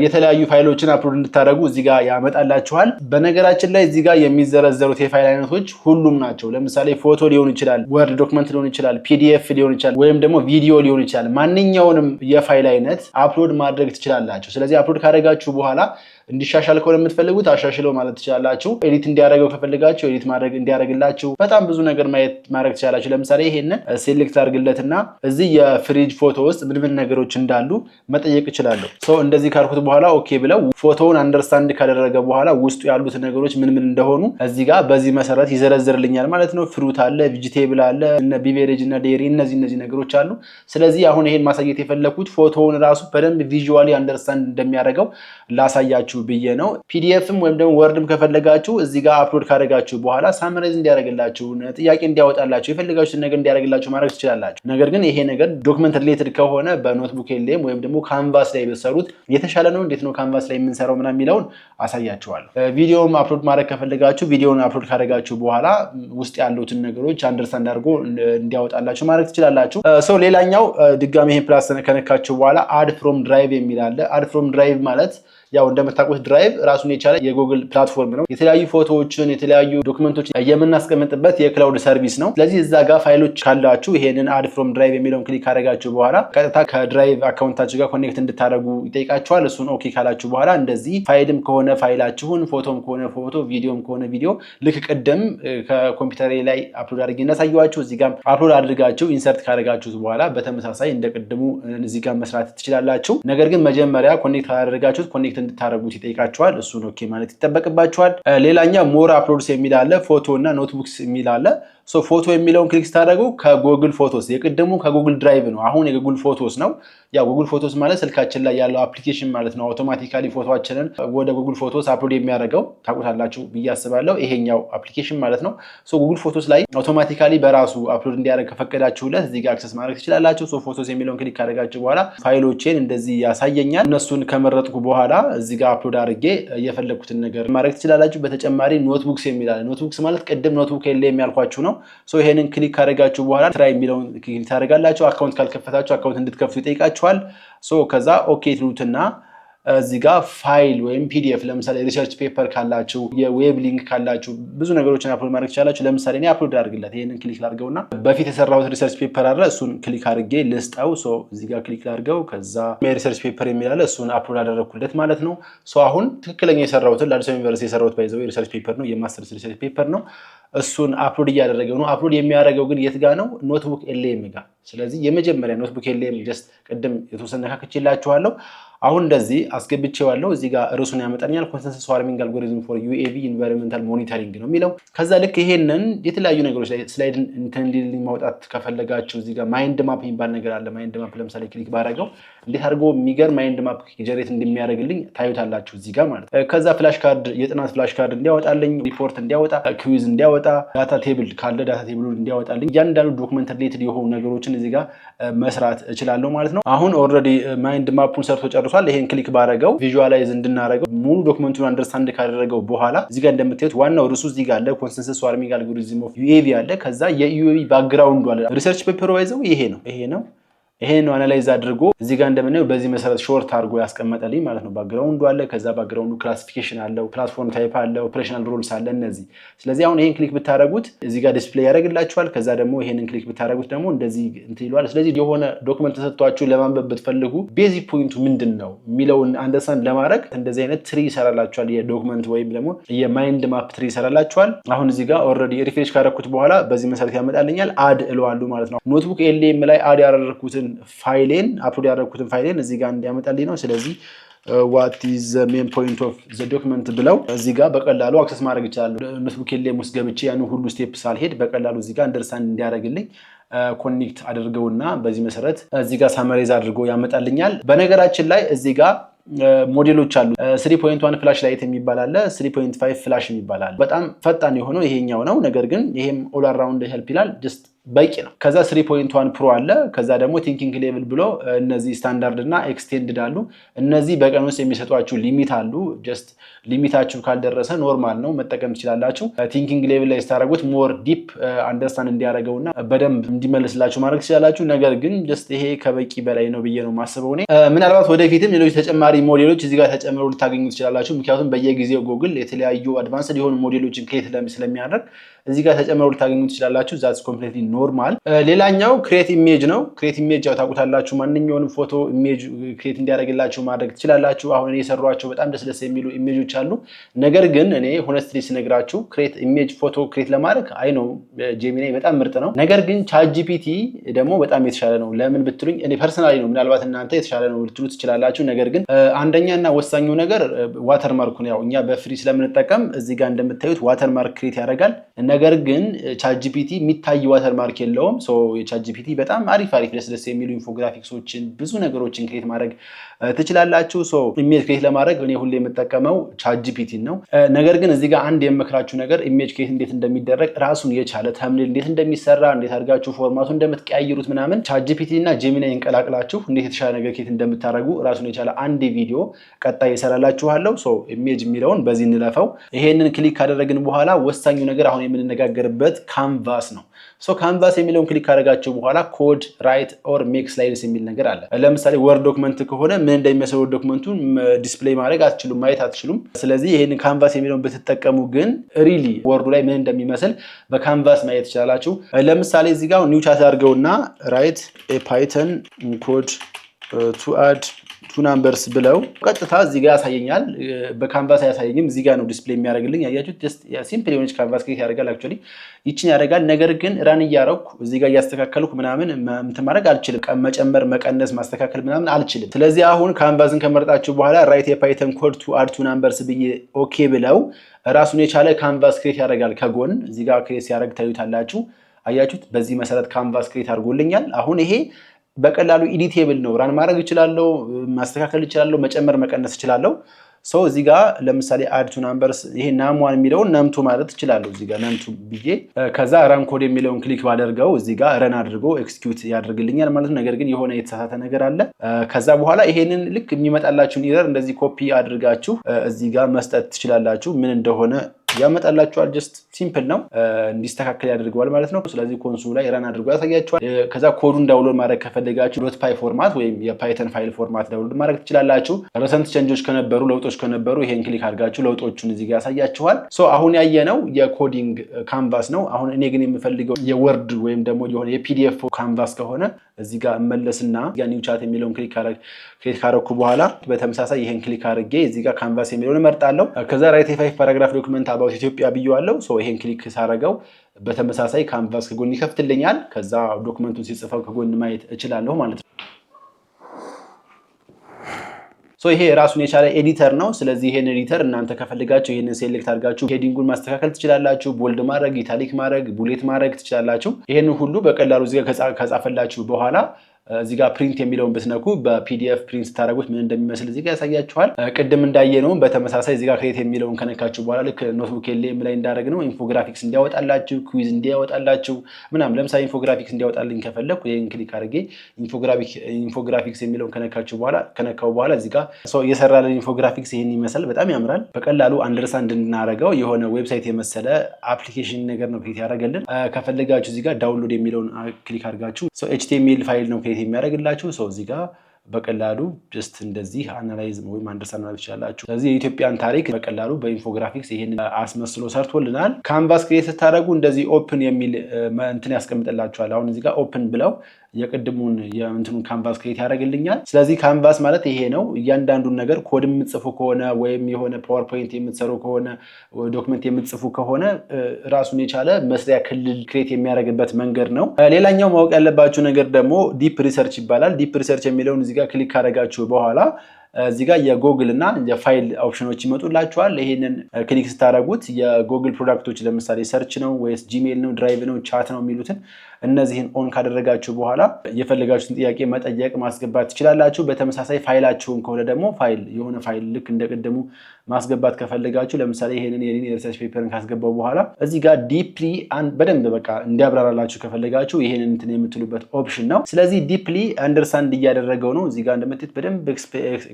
የተለያዩ ፋይሎችን upload እንድታደርጉ እዚህ ጋር ያመጣላችኋል። በነገራችን ላይ እዚህ ጋር የሚዘረዘሩት የፋይል አይነቶች ሁሉም ናቸው። ለምሳሌ ፎቶ ሊሆን ይችላል፣ Word document ሊሆን ይችላል፣ PDF ሊሆን ይችላል፣ ወይም ደግሞ ቪዲዮ ሊሆን ይችላል። ማንኛውንም የፋይል አይነት upload ማድረግ ትችላላችሁ። ስለዚህ upload ካደረጋችሁ በኋላ እንዲሻሻል ከሆነ የምትፈልጉት አሻሽለው ማለት ትችላላችሁ። Edit እንዲያደርገው ከፈለጋችሁ edit ማድረግ እንዲያደርግላችሁ በጣም ብዙ ነገር ማየት ማድረግ ትችላላችሁ። ለምሳሌ ይሄንን select አድርግለትና እዚህ የፍሪጅ ፎቶ ውስጥ ምን ምን ነገሮች እንዳሉ መጠየቅ እችላለሁ። So እንደዚህ ካልኩት በኋላ okay ብለው ፎቶውን understand ካደረገ በኋላ ውስጡ ያሉት ነገሮች ምን ምን እንደሆኑ እዚህ ጋር በዚህ መሰረት ይዘረዝርልኛል ማለት ነው። Fruit አለ፣ vegetable አለ፣ እነ beverage እና dairy፣ እነዚህ ነገሮች አሉ። ስለዚህ አሁን ይሄን ማሳየት የፈለኩት ፎቶውን ራሱ በደንብ visually understand እንደሚያደርገው ላሳያችሁ ብዬ ነው። PDF ም ወይም ደግሞ Word ም ከፈለጋችሁ እዚህ ጋር upload ካደረጋችሁ በኋላ summarize እንዲያደርግላችሁ፣ ጥያቄ እንዲያወጣላችሁ፣ የፈለጋችሁትን ነገር እንዲያደርግላችሁ ማድረግ ትችላላችሁ። ነገር ግን ይሄ ነገር document related ከሆነ በ NotebookLM ወይም ደግሞ Canvas ላይ ብትሰሩት የተሻለ ነው። እንዴት ነው Canvas ላይ የምንሰራው ምናምን የሚለውን አሳያችኋለሁ። ቪዲዮም upload ማድረግ ከፈለጋችሁ ቪዲዮን upload ካደረጋችሁ በኋላ ውስጥ ያሉትን ነገሮች understand አድርጎ እንዲያወጣላችሁ ማድረግ ትችላላችሁ። So ሌላኛው ድጋሚ ይሄን plus ከነካችሁ በኋላ add from Drive የሚል አለ። Add from Drive ማለት ያው እንደምታውቁት Drive ራሱን የቻለ የ Google platform ነው። የተለያዩ ፎቶዎችን፣ የተለያዩ document ኦችን የምናስቀምጥበት የ cloud service ነው። ስለዚህ እዛ ጋር ፋይሎች ካላችሁ ይሄንን add from Drive የሚለውን click ካደረጋችሁ በኋላ ቀጥታ ከ Drive account ኣችሁ ጋር connect እንድታደርጉ ይጠይቃችኋል። እሱን okay ካላችሁ በኋላ እንደዚህ ፋይልም ከሆነ ፋይላችሁን፣ ፎቶም ከሆነ ፎቶ፣ ቪዲዮም ከሆነ ቪዲዮ ልክ ቅድም ከኮምፒውተሬ ላይ upload አድርጌ እንዳሳየኋችሁ እዚህ ጋር upload አድርጋችሁ insert ካደረጋችሁት በኋላ በተመሳሳይ እንደ ቅድሙ እዚህ ጋር መስራት ትችላላችሁ። ነገር ግን መጀመሪያ connect ካላደረጋችሁት connect እንድታደርጉት ይጠይቃችኋል። እሱን okay ማለት ይጠበቅባችኋል። ሌላኛው more uploads የሚል አለ፣ ፎቶ እና notebooks የሚል አለ። ፎቶ የሚለውን click ስታደርጉ ከ Google Photos፣ የቅድሙ ከ Google Drive ነው። አሁን የ Google Photos ነው። ያው Google Photos ማለት ስልካችን ላይ ያለው application ማለት ነው። Automatically ፎቶችንን ወደ Google Photos upload የሚያደርገው ታውቁታላችሁ ብዬ አስባለሁ። ይሄኛው application ማለት ነው። Google Photos ላይ automatically በራሱ upload እንዲያደርግ ከፈቀዳችሁለት እዚህ ጋር access ማድረግ ትችላላችሁ። So Photos የሚለውን click ካደረጋችሁ በኋላ ፋይሎቼን እንደዚህ ያሳየኛል። እነሱን ከመረጥኩ በኋላ እዚህ ጋር upload አድርጌ የፈለግኩትን ነገር ማድረግ ትችላላችሁ። በተጨማሪ notebooks የሚል አለ። Notebooks ማለት ቅድም NotebookLM ያልኳችሁ ነው። So ይሄንን click ካደረጋችሁ በኋላ try የሚለውን click ታደርጋላችሁ። Account ካልከፈታችሁ account እንድትከፍቱ ይጠይቃችኋል። So ከዛ okay ትሉትና እዚህ ጋር ፋይል ወይም PDF፣ ለምሳሌ research paper ካላችሁ፣ የ web link ካላችሁ ብዙ ነገሮችን upload ማድረግ ትችላላችሁ። ለምሳሌ እኔ upload ላድርግለት፣ ይሄንን click ላድርገውና በፊት የሰራሁት research paper አለ፣ እሱን click አድርጌ ልስጠው። እዚህ ጋር click ላድርገው፣ ከዛ research paper የሚል አለ፣ እሱን upload አደረግኩለት ማለት ነው። አሁን ትክክለኛ የሰራሁትን ለአዲስ አበባ ዩኒቨርሲቲ የሰራሁት by the way research paper ነው፣ የ masters research paper ነው። እሱን upload እያደረገው ነው። Upload የሚያደርገው ግን የት ጋ ነው? NotebookLM ጋር። ስለዚህ የመጀመሪያ NotebookLM just ቅድም የተወሰነ ነካክቼላችኋለሁ። አሁን እንደዚህ አስገብቼዋለሁ። እዚህ ጋር ርዕሱን ያመጣልኛል። Consensus swarming algorithm for UAV environmental monitoring ነው የሚለው። ከዛ ልክ ይሄንን የተለያዩ ነገሮች ላይ slide እንትን እንዲልኝ ማውጣት ከፈለጋችሁ እዚህ ጋር mind map የሚባል ነገር አለ። Mind map ለምሳሌ click ባደረገው እንዴት አድርጎ የሚገርም mind map generate እንደሚያደርግልኝ ታዩታላችሁ እዚህ ጋር ማለት ነው። ከዛ flash card፣ የጥናት flash card እንዲያወጣልኝ፣ ሪፖርት እንዲያወጣ፣ quiz እንዲያወጣ፣ data table ካለ data table ኡን እንዲያወጣልኝ፣ እያንዳንዱ document related የሆኑ ነገሮችን እዚህ ጋር መስራት እችላለሁ ማለት ነው። አሁን already mind map ኡን ሰርቶ ጨርሷል። ይሄን click ባረገው visualize እንድናረገው ሙሉ document ኡን understand ካደረገው በኋላ እዚህ ጋር እንደምታዩት ዋናው ርዕሱ እዚህ ጋር አለ። Consensus swarming algorithm of UAV አለ። ከዛ የ UAV background ኡ አለ። Research paper ኡ by the way ይሄ ነው፣ ይሄ ነው፣ ይሄን analyze አድርጎ እዚህ ጋር እንደምናየው በዚህ መሰረት short አድርጎ ያስቀመጠልኝ ማለት ነው። Background ኡ አለ። ከዛ background ኡ classification አለው፣ platform type አለ፣ operational roles አለ። እነዚህ ስለዚህ አሁን ይሄን click ብታደረጉት እዚህ ጋር display ያደርግላችኋል። ከዛ ደግሞ ይሄንን click ብታደረጉት ደግሞ እንደዚህ እንትን ይለዋል። ስለዚህ የሆነ document ተሰጥቷችሁ ለማንበብ ብትፈልጉ basic point ኡ ምንድን ነው የሚለውን understand ለማድረግ እንደዚህ አይነት tree ይሰራላችኋል። የ document ወይም ደግሞ የ mind map tree ይሰራላችኋል። አሁን እዚህ ጋር already refresh ካደረኩት በኋላ በዚህ መሰረት ያመጣልኛል። Add እለዋለሁ ማለት ነው። NotebookLM ላይ add ያደረኩትን ፋይሌን፣ upload ያደረኩትን ፋይሌን እዚህ ጋር እንዲያመጣልኝ ነው። ስለዚህ "What is main point of the document" ብለው እዚህ ጋር በቀላሉ access ማድረግ ይችላሉ። NotebookLM ውስጥ ገብቼ ያን ሁሉ step ሳልሄድ በቀላሉ እዚህ ጋር understand እንዲያደርግልኝ connect አድርገውና በዚህ መሰረት እዚህ ጋር summarize አድርጎ ያመጣልኛል። በነገራችን ላይ እዚህ ጋር ሞዴሎች አሉ። 3.1 Flash Lite የሚባል አለ። 3.5 Flash የሚባል አለ። በጣም ፈጣን የሆነው ይሄኛው ነው። ነገር ግን ይሄም all around help ይላል። Just በቂ ነው። ከዛ 3.1 Pro አለ። ከዛ ደግሞ thinking level ብሎ እነዚህ ስታንዳርድ እና extended አሉ። እነዚህ በቀን ውስጥ የሚሰጧችሁ limit አሉ። Just limit ኣችሁ ካልደረሰ normal ነው፣ መጠቀም ትችላላችሁ። Thinking level ላይ ስታደርጉት more deep understand እንዲያደርገው እና በደንብ እንዲመልስላችሁ ማድረግ ትችላላችሁ። ነገር ግን just ይሄ ከበቂ በላይ ነው ብዬ ነው የማስበው እኔ። ምናልባት ወደፊትም ሌሎች ተጨማሪ ሞዴሎች እዚህ ጋር ተጨምረው ልታገኙ ትችላላችሁ። ምክንያቱም በየጊዜው ጎግል የተለያዩ advanced የሆኑ ሞዴሎችን create ስለሚያደርግ እዚህ ጋር ተጨምሮ ልታገኙ ትችላላችሁ። That's completely normal። ሌላኛው create image ነው። Create image ያው ታውቁታላችሁ። ማንኛውንም ፎቶ image create እንዲያደርግላችሁ ማድረግ ትችላላችሁ። አሁን እኔ የሰራኋቸው በጣም ደስ ደስ የሚሉ image ኦች አሉ። ነገር ግን እኔ honestly ስነግራችሁ create image ፎቶ create ለማድረግ I know Gemini በጣም ምርጥ ነው። ነገር ግን ChatGPT ደግሞ በጣም የተሻለ ነው። ለምን ብትሉኝ እኔ personally ነው፣ ምናልባት እናንተ የተሻለ ነው ልትሉ ትችላላችሁ። ነገር ግን አንደኛ እና ወሳኙ ነገር watermark ኡን ያው እኛ በ free ስለምንጠቀም እዚህ ጋር እንደምታዩት watermark create ያደርጋል። ነገር ግን ChatGPT የሚታይ watermark የለውም። የ ChatGPT በጣም አሪፍ አሪፍ ደስ ደስ የሚሉ infographics ኦችን፣ ብዙ ነገሮችን create ማድረግ ትችላላችሁ። Image create ለማድረግ እኔ ሁሌ የምጠቀመው ChatGPT ነው። ነገር ግን እዚህ ጋር አንድ የምመክራችሁ ነገር image create እንዴት እንደሚደረግ፣ ራሱን የቻለ thumbnail እንዴት እንደሚሰራ፣ እንዴት አድርጋችሁ format ኡ እንደምትቀያይሩት ምናምን፣ ChatGPT እና Gemini እንቀላቅላችሁ እንዴት የተሻለ ነገር create እንደምታደርጉ ራሱን የቻለ አንድ ቪዲዮ ቀጣይ እሰራላችኋለሁ። Image የሚለውን በዚህ እንለፈው። ይሄንን click ካደረግን በኋላ ወሳኙ ነገር አሁን የምንነጋገርበት canvas ነው። So canvas የሚለውን click ካደረጋችሁ በኋላ code፣ write or make slides የሚል ነገር አለ። ለምሳሌ Word document ከሆነ ምን እንደሚመስል Word document ኡን display ማድረግ አትችሉም፣ ማየት አትችሉም። ስለዚህ ይሄንን canvas የሚለውን ብትጠቀሙ ግን really Word ኡ ላይ ምን እንደሚመስል በ canvas ማየት ትችላላችሁ። ለምሳሌ እዚህ ጋር new chat አድርገውና "write Python code to add two numbers" ብለው ቀጥታ እዚህ ጋር ያሳየኛል። በ canvas አያሳየኝም። እዚህ ጋር ነው display የሚያደርግልኝ። ያያችሁት simple የሆነች canvas create ያደርጋል። Actually ይችን ያደርጋል። ነገር ግን run እያረኩ እዚህ ጋር እያስተካከልኩ ምናምን እንትን ማድረግ አልችልም። መጨመር፣ መቀነስ፣ ማስተካከል ምናምን አልችልም። ስለዚህ አሁን canvas ን ከመረጣችሁ በኋላ "write a Python code to add two numbers" ብዬ okay ብለው ራሱን የቻለ canvas create ያደርጋል። ከጎን እዚህ ጋር create ሲያደርግ ታዩታላችሁ። አያችሁት? በዚህ መሰረት canvas create አድርጎልኛል። አሁን ይሄ በቀላሉ editable ነው። Run ማድረግ እችላለሁ፣ ማስተካከል እችላለሁ፣ መጨመር መቀነስ እችላለሁ። So እዚህ ጋር ለምሳሌ add two numbers ይሄ num1 የሚለውን num2 ማለት እችላለሁ። እዚህ ጋር num2 ብዬ ከዛ run code የሚለውን click ባደርገው እዚህ ጋር run አድርጎ execute ያደርግልኛል ማለት ነው። ነገር ግን የሆነ የተሳሳተ ነገር አለ። ከዛ በኋላ ይሄንን ልክ የሚመጣላችሁን error እንደዚህ ኮፒ አድርጋችሁ እዚህ ጋር መስጠት ትችላላችሁ። ምን እንደሆነ ያመጣላችኋል። Just simple ነው፣ እንዲስተካከል ያደርገዋል ማለት ነው። ስለዚህ console ላይ run አድርጎ ያሳያችኋል። ከዛ code ኡን download ማድረግ ከፈለጋችሁ .py format ወይም የ Python file format download ማድረግ ትችላላችሁ። Recent change ኦች ከነበሩ፣ ለውጦች ከነበሩ ይሄን click አድርጋችሁ ለውጦቹን እዚህ ጋር ያሳያችኋል። So አሁን ያየነው የ coding canvas ነው። አሁን እኔ ግን የምፈልገው የ Word ወይም ደግሞ የሆነ የ PDF canvas ከሆነ እዚህ ጋር እመለስና new chat የሚለውን click create ካረኩ በኋላ በተመሳሳይ ይሄን click አድርጌ እዚህ ጋር canvas የሚለውን እመርጣለሁ። ከዛ "write five paragraph document about Ethiopia" ብዬዋለሁ። ይሄን click ሳረገው በተመሳሳይ canvas ከጎን ይከፍትልኛል። ከዛ document ኡን ሲጽፈው ከጎን ማየት እችላለሁ ማለት ነው። ይሄ ራሱን የቻለ editor ነው። ስለዚህ ይሄን editor እናንተ ከፈልጋችሁ ይሄንን select አድርጋችሁ heading ኡን ማስተካከል ትችላላችሁ። Bold ማድረግ፣ italic ማድረግ፣ bullet ማድረግ ትችላላችሁ። ይሄንን ሁሉ በቀላሉ እዚህ ጋር ከጻፈላችሁ በኋላ እዚህ ጋር print የሚለውን ብትነኩ በ PDF print ስታደርጉት ምን እንደሚመስል እዚህ ጋር ያሳያችኋል። ቅድም እንዳየነውም በተመሳሳይ እዚህ ጋር create የሚለውን ከነካችሁ በኋላ ልክ NotebookLM ላይ እንዳደረግነው infographics እንዲያወጣላችሁ፣ quiz እንዲያወጣላችሁ ምናምን። ለምሳሌ infographics እንዲያወጣልኝ ከፈለኩ ይህን click አድርጌ infographics የሚለውን ከነካችሁ በኋላ ከነካው በኋላ እዚህ ጋር የሰራልን infographics ይህን ይመስላል። በጣም ያምራል። በቀላሉ understand እንድናደርገው የሆነ website የመሰለ application ነገር ነው create ያደረገልን። ከፈለጋችሁ እዚህ ጋር download የሚለውን click አድርጋችሁ HTML file ነው create የሚያደርግላችሁ። So እዚህ ጋር በቀላሉ just እንደዚህ analyze ወይም understand ማድረግ ትችላላችሁ። ስለዚህ የኢትዮጵያን ታሪክ በቀላሉ በ infographics ይሄንን አስመስሎ ሰርቶልናል። Canvas create ስታደርጉ እንደዚህ open የሚል እንትን ያስቀምጥላችኋል። አሁን እዚህ ጋር open ብለው የቅድሙን የእንትኑን canvas create ያደርግልኛል። ስለዚህ canvas ማለት ይሄ ነው። እያንዳንዱን ነገር ኮድ የምትጽፉ ከሆነ ወይም የሆነ PowerPoint የምትሰሩ ከሆነ፣ document የምትጽፉ ከሆነ ራሱን የቻለ መስሪያ ክልል create የሚያደርግበት መንገድ ነው። ሌላኛው ማወቅ ያለባችሁ ነገር ደግሞ deep research ይባላል። Deep research የሚለውን እዚህ ጋር click ካደረጋችሁ በኋላ እዚህ ጋር የጎግል እና የ file option ኖች ይመጡላችኋል። ይሄንን click ስታደርጉት የ Google product ኦች ለምሳሌ search ነው ወይስ Gmail ነው፣ Drive ነው፣ chat ነው የሚሉትን እነዚህን on ካደረጋችሁ በኋላ የፈለጋችሁትን ጥያቄ መጠየቅ፣ ማስገባት ትችላላችሁ። በተመሳሳይ ፋይላችሁን ከሆነ ደግሞ ፋይል የሆነ ፋይል ልክ እንደቅድሙ ማስገባት ከፈለጋችሁ ለምሳሌ ይሄንን የኔን የ research paper ን ካስገባው በኋላ እዚህ ጋር deeply በደንብ በቃ እንዲያብራራላችሁ ከፈለጋችሁ ይሄንን እንትን የምትሉበት option ነው። ስለዚህ deeply understand እያደረገው ነው። እዚህ ጋር እንደምታዩት በደንብ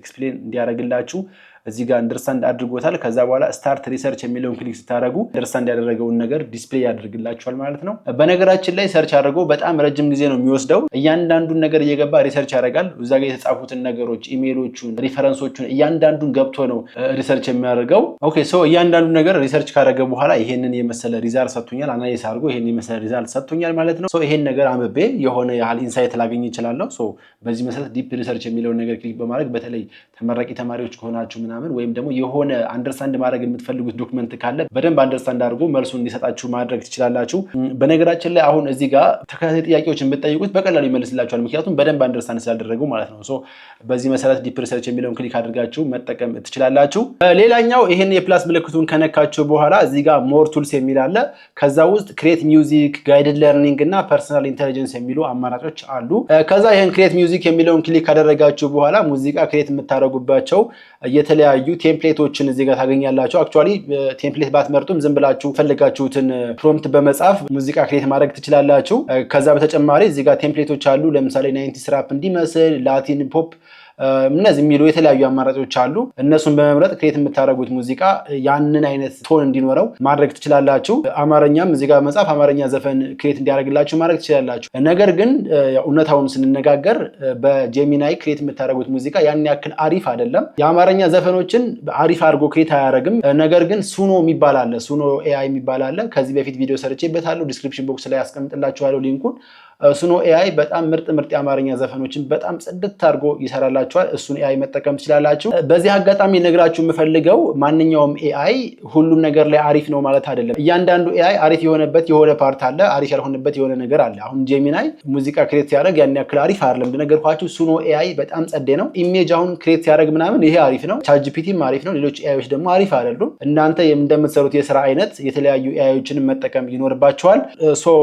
explain እንዲያደርግላችሁ እዚህ ጋር understand አድርጎታል። ከዛ በኋላ start research የሚለውን click ስታደርጉ understand ያደረገውን ነገር display ያደርግላችኋል ማለት ነው። በነገራችን ላይ search አድርጎ በጣም ረጅም ጊዜ ነው የሚወስደው። እያንዳንዱን ነገር እየገባ research ያደርጋል። እዛ ጋር የተጻፉትን ነገሮች፣ ኢሜይሎቹን፣ reference ኦቹን እያንዳንዱን ገብቶ ነው research የሚያደርገው። Okay, so እያንዳንዱ ነገር research ካደረገ በኋላ ይሄንን የመሰለ result ሰጥቶኛል። Analyze አድርጎ ይሄን የመሰለ result ሰጥቶኛል ማለት ነው። So ይሄን ነገር አንብቤ የሆነ ያህል insight ላገኝ እችላለሁ። So በዚህ መሰረት deep research የሚለውን ነገር click በማድረግ በተለይ ተመራቂ ተማሪዎች ከሆናችሁ ምናምን ወይም ደግሞ የሆነ understand ማድረግ የምትፈልጉት document ካለ በደንብ understand አድርጎ መልሱን እንዲሰጣችሁ ማድረግ ትችላላችሁ። በነገራችን ላይ አሁን እዚህ ጋር ተከታታይ ጥያቄዎችን ብትጠይቁት በቀላሉ ይመልስላችኋል። ምክንያቱም በደንብ understand ስላደረጉ ማለት ነው። So በዚህ መሰረት deep research የሚለውን click አድርጋችሁ መጠቀም ትችላላችሁ። ሌላኛው ይህን የ plus ምልክቱን ከነካችሁ በኋላ እዚህ ጋር more tools የሚል አለ። ከዛ ውስጥ create music፣ guided learning እና personal intelligence የሚሉ አማራጮች አሉ። ከዛ ይህን create music የሚለውን click ካደረጋችሁ በኋላ ሙዚቃ create የምታደርጉባቸው የተለያዩ template ኦችን እዚህ ጋር ታገኛላችሁ። Actually template ባትመርጡም ዝም ብላችሁ የፈለጋችሁትን prompt በመጻፍ ሙዚቃ create ማድረግ ትችላላችሁ። ከዛ በተጨማሪ እዚህ ጋር template ኦች አሉ። ለምሳሌ 90s rap እንዲመስል፣ Latin pop እነዚህ የሚሉ የተለያዩ አማራጮች አሉ። እነሱን በመምረጥ create የምታደርጉት ሙዚቃ ያንን አይነት tone እንዲኖረው ማድረግ ትችላላችሁ። አማርኛም እዚህ ጋር መጻፍ አማርኛ ዘፈን create እንዲያደርግላችሁ ማድረግ ትችላላችሁ። ነገር ግን እውነታውን ስንነጋገር በ Gemini create የምታደርጉት ሙዚቃ ያን ያክል አሪፍ አይደለም። የአማርኛ ዘፈኖችን አሪፍ አድርጎ create አያደርግም። ነገር ግን Suno የሚባል አለ፣ Suno AI የሚባል አለ። ከዚህ በፊት ቪዲዮ ሰርቼበታለሁ። Description box ላይ አስቀምጥላችኋለሁ link ኡን። Suno AI በጣም ምርጥ ምርጥ የአማርኛ ዘፈኖችን በጣም ጽድት አድርጎ ይሰራላችኋል። እሱን AI መጠቀም ትችላላችሁ። በዚህ አጋጣሚ ልነግራችሁ የምፈልገው ማንኛውም AI ሁሉም ነገር ላይ አሪፍ ነው ማለት አይደለም። እያንዳንዱ AI አሪፍ የሆነበት የሆነ part አለ፣ አሪፍ ያልሆነበት የሆነ ነገር አለ። አሁን Gemini ሙዚቃ create ሲያደርግ ያን ያክል አሪፍ አይደለም። እንደነገርኳችሁ Suno AI በጣም ጸዴ ነው። Image አሁን create ሲያደርግ ምናምን ይሄ አሪፍ ነው። ChatGPT ም አሪፍ ነው። ሌሎች AI ዎች ደግሞ አሪፍ አይደሉም። እናንተ እንደምትሰሩት የስራ አይነት የተለያዩ AI ዎችንም መጠቀም ይኖርባችኋል። So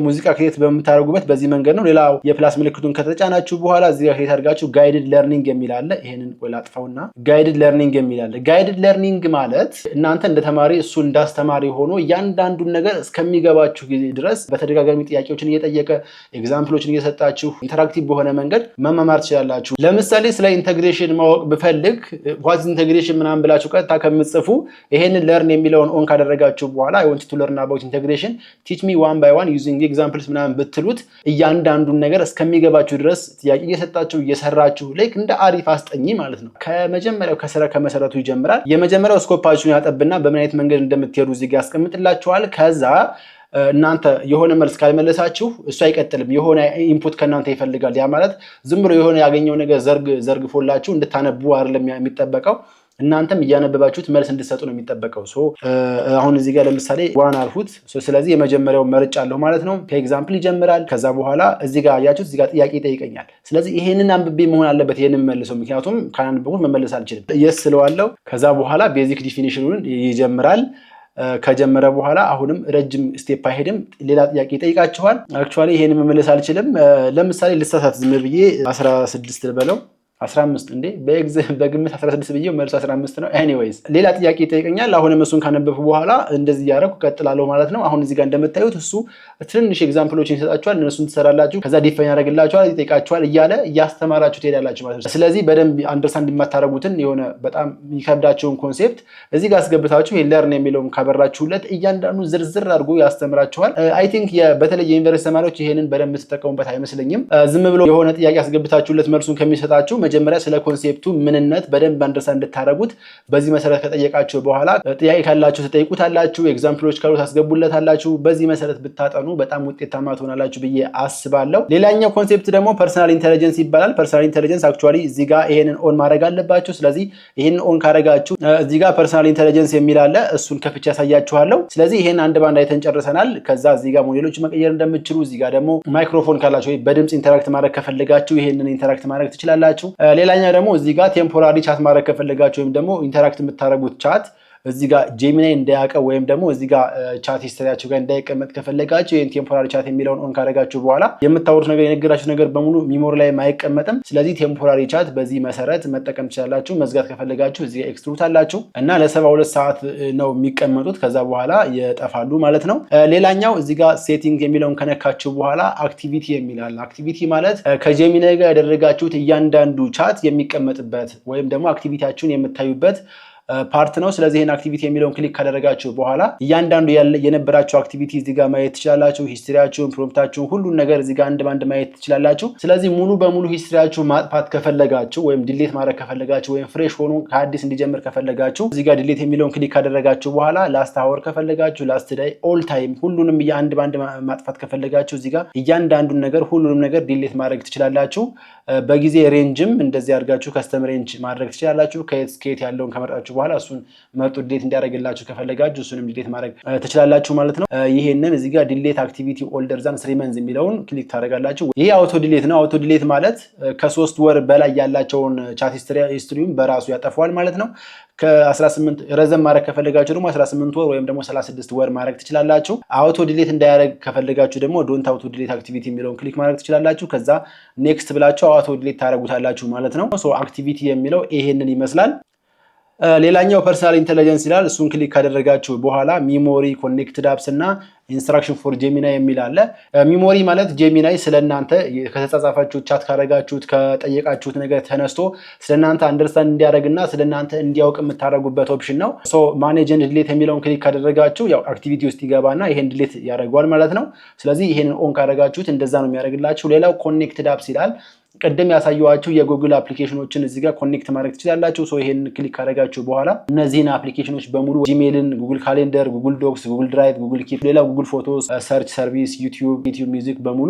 ሙዚቃ create በምታደርጉበት በዚህ መንገድ ነው። ሌላው የ plus ምልክቱን ከተጫናችሁ በኋላ እዚህ ጋር create አድርጋችሁ guided learning የሚል አለ። ይሄንን ቆይ ላጥፋውና guided learning የሚል አለ። Guided learning ማለት እናንተ እንደ ተማሪ እሱ እንዳስተማሪ ሆኖ እያንዳንዱን ነገር እስከሚገባችሁ ጊዜ ድረስ በተደጋጋሚ ጥያቄዎችን እየጠየቀ፣ example ኦችን እየሰጣችሁ interactive በሆነ መንገድ መማማር ትችላላችሁ። ለምሳሌ ስለ integration ማወቅ ብፈልግ "what's integration" ምናምን ብላችሁ ቀጥታ ከምትጽፉ ይሄንን learn የሚለውን on ካደረጋችሁ በኋላ "I want to learn about integration, teach me one by one using examples" ምናምን ብትሉት እያንዳንዱን ነገር እስከሚገባችሁ ድረስ ጥያቄ እየሰጣችሁ እየሰራችሁ like እንደ አሪፍ አስጠኚ ማለት ነው። ከመጀመሪያው ከስረ ከመሰረቱ ይጀምራል። የመጀመሪያው scope ኣችሁን ያጠብና በምን አይነት መንገድ እንደምትሄዱ እዚህ ጋር ያስቀምጥላችኋል። ከዛ እናንተ የሆነ መልስ ካልመለሳችሁ እሱ አይቀጥልም። የሆነ input ከእናንተ ይፈልጋል። ያ ማለት ዝም ብሎ የሆነ ያገኘው ነገር ዘርግፎላችሁ እንድታነቡ አይደለም የሚጠበቀው፣ እናንተም እያነበባችሁት መልስ እንድትሰጡ ነው የሚጠበቀው። So አሁን እዚህ ጋር ለምሳሌ one አልኩት። ስለዚህ የመጀመሪያው መርጫለሁ ማለት ነው። ከ example ይጀምራል። ከዛ በኋላ እዚህ ጋር አያችሁት፣ እዚህ ጋር ጥያቄ ይጠይቀኛል። ስለዚህ ይሄንን አንብቤ መሆን አለበት ይሄንን መልሰው፣ ምክንያቱም ካላነበብኩት መመለስ አልችልም። Yes ስለዋለው ከዛ በኋላ basic definition ኑን ይጀምራል። ከጀመረ በኋላ አሁንም ረጅም step አይሄድም። ሌላ ጥያቄ ይጠይቃችኋል። Actually ይሄን መመለስ አልችልም። ለምሳሌ ልሳሳት፣ ዝም ብዬ 16 ልበለው፣ 15 እንዴ፣ በግምት 16 ብዬ መልሱ 15 ነው። Anyways ሌላ ጥያቄ ይጠይቀኛል። አሁንም እሱን ካነበብኩ በኋላ እንደዚህ እያደረኩ እቀጥላለሁ ማለት ነው። አሁን እዚህ ጋር እንደምታዩት እሱ ትንንሽ example ኦችን ይሰጣችኋል። እነሱን ትሰራላችሁ። ከዛ define ያደርግላችኋል፣ ይጠይቃችኋል፣ እያለ እያስተማራችሁ ትሄዳላችሁ ማለት ነው። ስለዚህ በደንብ understand የማታደርጉትን የሆነ በጣም የሚከብዳቸውን concept እዚህ ጋር አስገብታችሁ learn የሚለውን ካበራችሁለት እያንዳንዱ ዝርዝር አድርጎ ያስተምራችኋል። I think በተለይ የዩኒቨርሲቲ ተማሪዎች ይሄንን በደንብ የምትጠቀሙበት አይመስለኝም። ዝም ብሎ የሆነ ጥያቄ አስገብታችሁለት መልሱን ከሚሰጣችሁ መጀመሪያ ስለ concept ኡ ምንነት በደንብ understand እንድታደርጉት በዚህ መሰረት ከጠየቃችሁ በኋላ ጥያቄ ካላችሁ ትጠይቁታላችሁ፣ example ኦች ካሉ ታስገቡለታላችሁ። በዚህ መሰረት ብታጠኑ በጣም ውጤታማ ትሆናላችሁ ብዬ አስባለሁ። ሌላኛው concept ደግሞ personal intelligence ይባላል። Personal intelligence actually እዚህ ጋር ይሄንን on ማድረግ አለባችሁ። ስለዚህ ይሄንን on ካደረጋችሁ እዚህ ጋር personal intelligence የሚል አለ። እሱን ከፍቼ ያሳያችኋለሁ። ስለዚህ ይሄን አንድ ባንድ አይተን ጨርሰናል። ከዛ እዚህ ጋር ሞዴሎች መቀየር እንደምትችሉ፣ እዚህ ጋር ደግሞ ማይክሮፎን ካላችሁ ወይ በድምፅ interact ማድረግ ከፈለጋችሁ ይሄንን interact ማድረግ ትችላላችሁ። ሌላኛው ደግሞ እዚህ ጋር temporary chat ማድረግ ከፈለጋችሁ ወይም ደግሞ interact የምታደርጉት chat እዚህ ጋር Gemini እንዳያውቀው ወይም ደግሞ እዚህ ጋር chat history ያችሁ ጋር እንዳይቀመጥ ከፈለጋችሁ ይህን temporary chat የሚለውን on ካደረጋችሁ በኋላ የምታወሩት ነገር፣ የነገራችሁት ነገር በሙሉ memory ላይ አይቀመጥም። ስለዚህ temporary chat በዚህ መሰረት መጠቀም ትችላላችሁ። መዝጋት ከፈለጋችሁ እዚህ X ትሉታላችሁ እና ለ72 ሰዓት ነው የሚቀመጡት። ከዛ በኋላ ይጠፋሉ ማለት ነው። ሌላኛው እዚህ ጋር setting የሚለውን ከነካችሁ በኋላ activity የሚል አለ። Activity ማለት ከ Gemini ጋር ያደረጋችሁት እያንዳንዱ chat የሚቀመጥበት ወይም ደግሞ activity ያችሁን የምታዩበት part ነው። ስለዚህ ይህን activity የሚለውን click ካደረጋችሁ በኋላ እያንዳንዱ የነበራችሁ activity እዚህ ጋር ማየት ትችላላችሁ። History ያችሁን፣ prompt ኣችሁን፣ ሁሉን ነገር እዚህ ጋር አንድ ባንድ ማየት ትችላላችሁ። ስለዚህ ሙሉ በሙሉ history ያችሁን ማጥፋት ከፈለጋችሁ ወይም delete ማድረግ ከፈለጋችሁ ወይም fresh ሆኖ ከአዲስ እንዲጀምር ከፈለጋችሁ እዚህ ጋር delete የሚለውን click ካደረጋችሁ በኋላ last hour ከፈለጋችሁ፣ last day፣ all time ሁሉንም አንድ ባንድ ማጥፋት ከፈለጋችሁ እዚህ ጋር እያንዳንዱን ነገር፣ ሁሉንም ነገር delete ማድረግ ትችላላችሁ። በጊዜ range ም እንደዚህ አድርጋችሁ custom range ማድረግ ትችላላችሁ። ከየት እስከየት ያለውን ከመረጣችሁ በኋላ እሱን መርጦ delete እንዲያደርግላችሁ ከፈለጋችሁ እሱንም delete ማድረግ ትችላላችሁ ማለት ነው። ይሄንን እዚህ ጋር delete activity older than 3 months የሚለውን click ታደርጋላችሁ። ይሄ auto delete ነው። Auto delete ማለት ከ3 ወር በላይ ያላቸውን chat history ውን በራሱ ያጠፋዋል ማለት ነው። ከ18 ረዘም ማድረግ ከፈለጋችሁ ደግሞ 18 ወር ወይም ደግሞ 36 ወር ማድረግ ትችላላችሁ። Auto delete እንዳያደርግ ከፈለጋችሁ ደግሞ don't auto delete activity የሚለውን click ማድረግ ትችላላችሁ። ከዛ next ብላችሁ auto delete ታደርጉታላችሁ ማለት ነው። So activity የሚለው ይሄንን ይመስላል። ሌላኛው personal intelligence ይላል። እሱን click ካደረጋችሁ በኋላ memory፣ connected apps እና instruction for Gemini የሚል አለ። Memory ማለት Gemini ስለእናንተ ከተጻጻፋችሁት፣ chat ካደረጋችሁት፣ ከጠየቃችሁት ነገር ተነስቶ ስለእናንተ understand እንዲያደርግና ስለእናንተ እንዲያውቅ የምታደርጉበት option ነው። So manage and delete የሚለውን click ካደረጋችሁ ያው activity ውስጥ ይገባና ይሄን delete ያደርገዋል ማለት ነው። ስለዚህ ይሄንን on ካደረጋችሁት እንደዛ ነው የሚያደርግላችሁ። ሌላው connected apps ይላል። ቅድም ያሳየኋችሁ የ Google application ኖችን እዚህ ጋር connect ማድረግ ትችላላችሁ። So ይሄን click ካደረጋችሁ በኋላ እነዚህን application ኖች በሙሉ Gmail ን፣ Google Calendar፣ Google Docs፣ Google Drive፣ Google Keep፣ ሌላ Google Photos፣ search service፣ YouTube፣ YouTube Music በሙሉ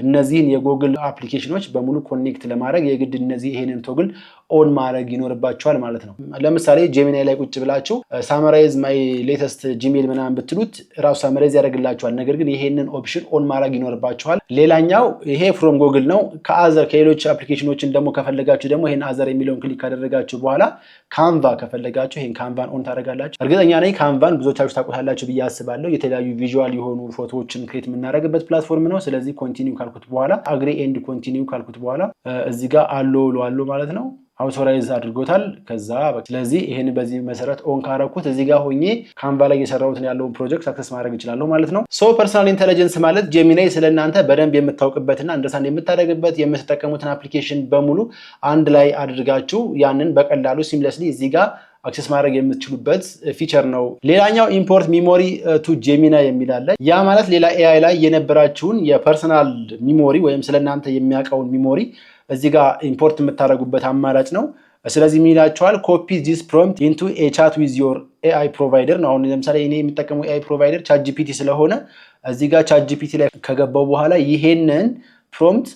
እነዚህን የ Google application ኖች በሙሉ connect ለማድረግ የግድ እነዚህ ይሄንን toggle on ማድረግ ይኖርባችኋል ማለት ነው። ለምሳሌ Gemini ላይ ቁጭ ብላችሁ "summarize my latest Gmail" ምናምን ብትሉት ራሱ summarize ያደርግላችኋል። ነገር ግን ይሄንን option on ማድረግ ይኖርባችኋል። ሌላኛው ይሄ from Google ነው። ከ other ከሌሎች application ኖችን ደግሞ ከፈለጋችሁ ደግሞ ይሄን other የሚለውን click ካደረጋችሁ በኋላ Canva ከፈለጋችሁ ይሄን Canva ን on ታደርጋላችሁ። እርግጠኛ ነኝ Canva ን ብዙዎቻችሁ ታውቁታላችሁ ብዬ አስባለሁ። የተለያዩ visual የሆኑ ፎቶዎችን create የምናደርግበት platform ነው። ስለዚህ continue ካልኩት በኋላ፣ agree and continue ካልኩት በኋላ እዚህ ጋር allow እለዋለሁ ማለት ነው። Authorize አድርጎታል። ከዛ ስለዚህ ይህን በዚህ መሰረት on ካረኩት እዚህ ጋር ሆኜ Canva ላይ የሰራሁትን ያለውን ፕሮጀክት access ማድረግ እችላለሁ ማለት ነው። So personal intelligence ማለት Gemini ስለ እናንተ በደንብ የምታውቅበትና understand የምታደርግበት፣ የምትጠቀሙትን application በሙሉ አንድ ላይ አድርጋችሁ ያንን በቀላሉ seamlessly እዚህ ጋር access ማድረግ የምትችሉበት feature ነው። ሌላኛው import memory to Gemini የሚል አለ። ያ ማለት ሌላ AI ላይ የነበራችሁን የ personal memory ወይም ስለእናንተ የሚያውቀውን memory እዚህ ጋር import የምታደርጉበት አማራጭ ነው። ስለዚህ ምን ይላችኋል? "Copy this prompt into a chat with your AI provider" ነው። አሁን ለምሳሌ እኔ የምጠቀመው AI provider ChatGPT ስለሆነ እዚህ ጋር ChatGPT ላይ ከገባሁ በኋላ ይሄንን prompt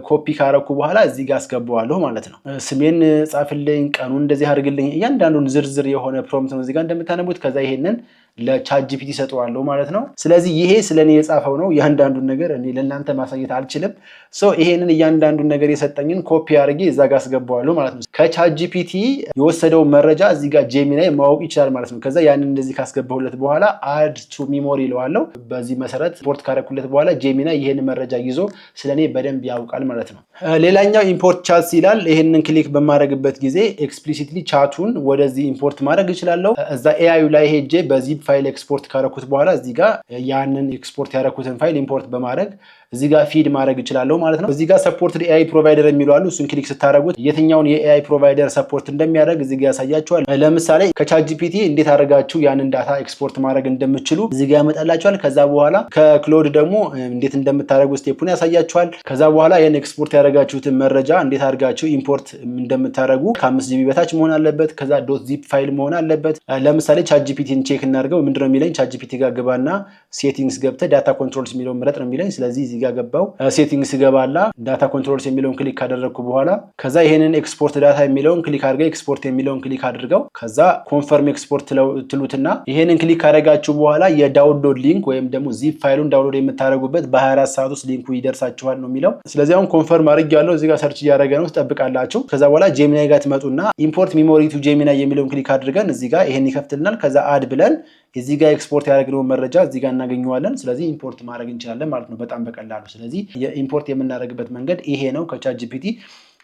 copy ካረኩ በኋላ እዚህ ጋር አስገባዋለሁ ማለት ነው። ስሜን ጻፍልኝ፣ ቀኑን እንደዚህ አድርግልኝ፣ እያንዳንዱን ዝርዝር የሆነ prompt ነው እዚህ ጋር እንደምታነቡት። ከዛ ይሄንን ለ ChatGPT ሰጠዋለሁ ማለት ነው። ስለዚህ ይሄ ስለ እኔ የጻፈው ነው። እያንዳንዱን ነገር እኔ ለእናንተ ማሳየት አልችልም። So ይሄንን እያንዳንዱን ነገር የሰጠኝን ኮፒ አድርጌ እዛ ጋር አስገባዋለሁ ማለት ነው። ከ ChatGPT የወሰደውን መረጃ እዚህ ጋር Gemini ማወቅ ይችላል ማለት ነው። ከዛ ያንን እንደዚህ ካስገባሁለት በኋላ add to memory ይለዋለሁ። በዚህ መሰረት import ካረኩለት በኋላ Gemini ይህን መረጃ ይዞ ስለ እኔ በደንብ ያውቃል ማለት ነው። ሌላኛው import chats ይላል። ይህንን click በማደርግበት ጊዜ explicitly chat ኡን ወደዚህ import ማድረግ እችላለሁ። እዛ AI ዩ ላይ ሄጄ በ zip file export ካረኩት በኋላ እዚህ ጋር ያንን ኤክስፖርት ያረኩትን file import በማድረግ እዚህ ጋር feed ማድረግ እችላለሁ ማለት ነው። እዚህ ጋር support AI provider የሚሉ አሉ። እሱን click ስታደርጉት የትኛውን የ AI provider support እንደሚያደርግ እዚህ ጋር ያሳያችኋል። ለምሳሌ ከ ChatGPT እንዴት አድርጋችሁ ያንን data export ማድረግ እንደምትችሉ እዚህ ጋር ያመጣላችኋል። ከዛ በኋላ ከ Claude ደግሞ እንዴት እንደምታደርጉ step ኡን ያሳያችኋል። ከዛ በኋላ ይህን ኤክስፖርት ያደረጋችሁትን መረጃ እንዴት አድርጋችሁ import እንደምታደርጉ፣ ከ5 GB በታች መሆን አለበት። ከዛ .zip file መሆን አለበት። ለምሳሌ ChatGPT ን check እናድርገው። ምንድነው የሚለኝ? ChatGPT ጋር ግባና settings ገብተህ data controls የሚለውን ምረጥ ነው የሚለኝ። ስለዚህ እዚህ ጋር ጋር ገባው፣ setting ስገባላ data controls የሚለውን click ካደረግኩ በኋላ ከዛ ይሄንን export data የሚለውን click አድርገው ኤክስፖርት የሚለውን click አድርገው ከዛ confirm export ትሉትና ይሄንን click ካደረጋችሁ በኋላ የ download link ወይም ደግሞ zip file ኡን download የምታደርጉበት በ24 ሰዓት ውስጥ link ኡ ይደርሳችኋል ነው የሚለው። ስለዚህ አሁን confirm አድርጌያለሁ። እዚህ ጋር search እያደረገ ነው፣ ትጠብቃላችሁ። ከዛ በኋላ Gemini ጋር ትመጡና import memory to Gemini የሚለውን click አድርገን እዚህ ጋር ይሄን ይከፍትልናል። ከዛ add ብለን እዚህ ጋር ኤክስፖርት ያደረግነውን መረጃ እዚህ ጋር እናገኘዋለን። ስለዚህ import ማድረግ እንችላለን ማለት ነው በጣም በቀላሉ። ስለዚህ የ import የምናደርግበት መንገድ ይሄ ነው ከ ChatGPT።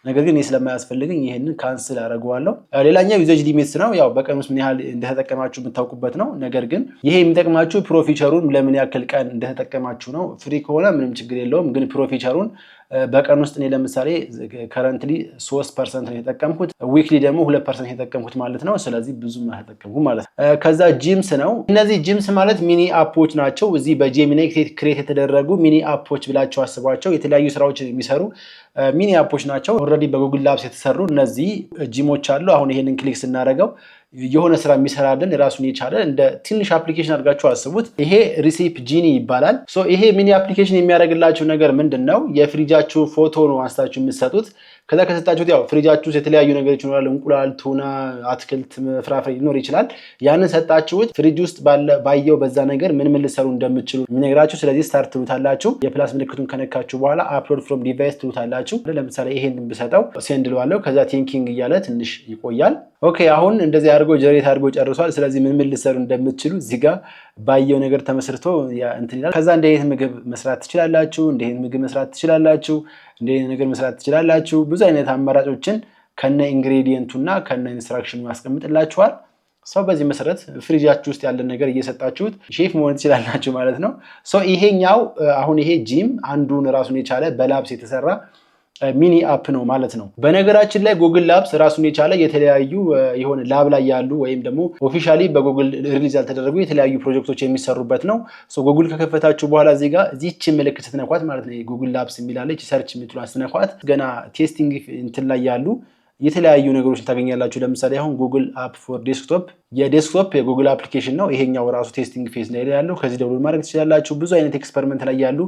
ነገር ግን ይህ ስለማያስፈልግኝ ይህንን cancel አደርገዋለሁ። ሌላኛው usage limits ነው። ያው በቀን ውስጥ ምን ያህል እንደተጠቀማችሁ የምታውቁበት ነው። ነገር ግን ይሄ የሚጠቅማችሁ pro feature ኡን ለምን ያክል ቀን እንደተጠቀማችሁ ነው። Free ከሆነ ምንም ችግር የለውም። ግን pro feature ኡን በቀን ውስጥ እኔ ለምሳሌ currently 3% ነው የተጠቀምኩት፣ weekly ደግሞ 2% የተጠቀምኩት ማለት ነው። ስለዚህ ብዙም አልተጠቀምኩም ማለት ነው። ከዛ gems ነው። እነዚህ gems ማለት mini app ኦች ናቸው። እዚህ በ Gemini create የተደረጉ mini app ኦች ብላችሁ አስቧቸው። የተለያዩ ስራዎችን የሚሰሩ mini app ኦች ናቸው። Already በ Google Labs የተሰሩ እነዚህ gem ኦች አሉ። አሁን ይሄንን click ስናደርገው የሆነ ስራ የሚሰራልን ራሱን የቻለ እንደ ትንሽ application አድርጋችሁ አስቡት። ይሄ Recipe Genie ይባላል። ይሄ mini application የሚያደርግላችሁ ነገር ምንድን ነው? የፍሪጃችሁ ፎቶ ነው አንስታችሁ የምትሰጡት። ከዛ ከሰጣችሁት ያው ፍሪጃችሁ ውስጥ የተለያዩ ነገሮች ይኖራል። እንቁላል፣ ቱና፣ አትክልት፣ ፍራፍሬ ሊኖር ይችላል። ያንን ሰጣችሁት፣ ፍሪጅ ውስጥ ባየው በዛ ነገር ምን ምን ልሰሩ እንደምትችሉ የሚነግራችሁ። ስለዚህ start ትሉታላችሁ። የ plus ምልክቱን ከነካችሁ በኋላ upload from device ትሉታላችሁ። ለምሳሌ ይሄንን ብሰጠው send እለዋለሁ። ከዛ thinking እያለ ትንሽ ይቆያል። Okay፣ አሁን እንደዚህ አድርጎ generate አድርጎ ጨርሷል። ስለዚህ ምን ምን ልሰሩ እንደምትችሉ እዚህ ጋር ባየው ነገር ተመስርቶ እንትን ይላል። ከዛ እንዲህ አይነት ምግብ መስራት ትችላላችሁ፣ እንዲህ አይነት ምግብ መስራት ትችላላችሁ፣ እንዲህ አይነት ነገር መስራት ትችላላችሁ። ብዙ አይነት አማራጮችን ከነ ingredient ኡ እና ከነ instruction ኡ ያስቀምጥላችኋል። So በዚህ መሰረት ፍሪጃችሁ ውስጥ ያለን ነገር እየሰጣችሁት ሼፍ መሆን ትችላላችሁ ማለት ነው። ይሄኛው አሁን ይሄ gem አንዱን ራሱን የቻለ በ Labs የተሰራ mini app ነው ማለት ነው። በነገራችን ላይ Google Labs ራሱን የቻለ የተለያዩ የሆነ lab ላይ ያሉ ወይም ደግሞ officially በ Google release ያልተደረጉ የተለያዩ ፕሮጀክቶች የሚሰሩበት ነው። ጉግል ከከፈታችሁ በኋላ እዚህ ጋር እዚች ምልክት ስትነኳት ማለት ነው፣ Google Labs የሚላለች search የምትሏን ስትነኳት ገና testing እንትን ላይ ያሉ የተለያዩ ነገሮችን ታገኛላችሁ። ለምሳሌ አሁን Google app for desktop፣ የ desktop የ Google application ነው። ይሄኛው ራሱ testing phase ላይ ያለው፣ ከዚህ download ማድረግ ትችላላችሁ። ብዙ አይነት experiment ላይ ያሉ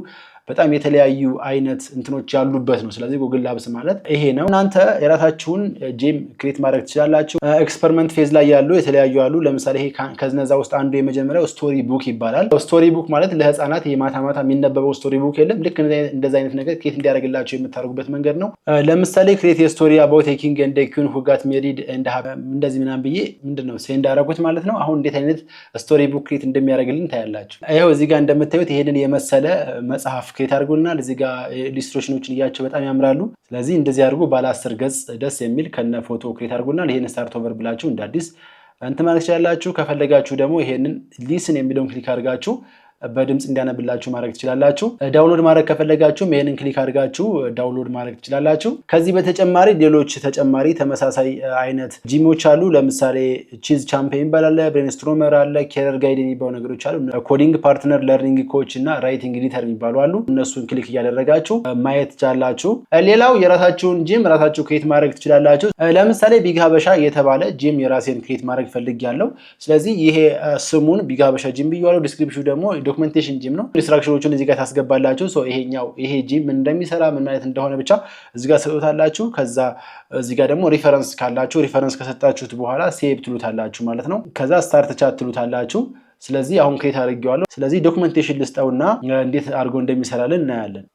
በጣም የተለያዩ አይነት እንትኖች ያሉበት ነው። ስለዚህ Google Labs ማለት ይሄ ነው። እናንተ የራሳችሁን gem create ማድረግ ትችላላችሁ። Experiment phase ላይ ያሉ የተለያዩ አሉ። ለምሳሌ ይሄ ከነዛ ውስጥ አንዱ የመጀመሪያው story book ይባላል። Story book ማለት ለህፃናት የማታ ማታ የሚነበበው story book የለም። ልክ እንደዚ አይነት ነገር create እንዲያደርግላችሁ የምታደርጉበት መንገድ ነው። ለምሳሌ create a story about a king and queen who got married እንደዚህ ምናምን ብዬ ምንድን ነው send አደረጉት ማለት ነው። አሁን እንዴት አይነት story book create እንደሚያደርግልን ታያላችሁ። ይኸው እዚህ ጋር እንደምታዩት ይሄንን የመሰለ መጽሐፍ create አድርጎልናል። እዚህ ጋር illustration ኦችን እያቸው በጣም ያምራሉ። ስለዚህ እንደዚህ አድርጎ ባለ 10 ገጽ ደስ የሚል ከነ ፎቶ create አድርጎልናል። ይሄን start over ብላችሁ እንደ አዲስ እንትን ማለት ትችላላችሁ። ከፈለጋችሁ ደግሞ ይሄንን listen የሚለውን click አድርጋችሁ በድምፅ እንዲያነብላችሁ ማድረግ ትችላላችሁ። Download ማድረግ ከፈለጋችሁም ይህንን click አድርጋችሁ download ማድረግ ትችላላችሁ። ከዚህ በተጨማሪ ሌሎች ተጨማሪ ተመሳሳይ አይነት gem ኦች አሉ። ለምሳሌ Chess Champ የሚባል አለ፣ Brainstormer አለ፣ Career Guide የሚባሉ ነገሮች አሉ። Coding Partner፣ Learning Coach እና Writing Editor የሚባሉ አሉ። እነሱን click እያደረጋችሁ ማየት ትችላላችሁ። ሌላው የራሳችሁን gem ራሳችሁ create ማድረግ ትችላላችሁ። ለምሳሌ Big ሀበሻ የተባለ gem የራሴን create ማድረግ ፈልጌያለሁ። ስለዚህ ይሄ ስሙን Big ሀበሻ gem ብዬዋለሁ። Description ኡ ደግሞ documentation gem ነው። Instruction ኦቹን እዚህ ጋር ታስገባላችሁ። ይሄኛው ይሄ gem ምን እንደሚሰራ፣ ምን ማለት እንደሆነ ብቻ እዚህ ጋር ሰጡታላችሁ። ከዛ እዚህ ጋር ደግሞ reference ካላችሁ reference ከሰጣችሁት በኋላ save ትሉታላችሁ ማለት ነው። ከዛ start chat ትሉታላችሁ። ስለዚህ አሁን create አድርጌዋለሁ። ስለዚህ documentation ልስጠውና እንዴት አድርጎ እንደሚሰራልን እናያለን።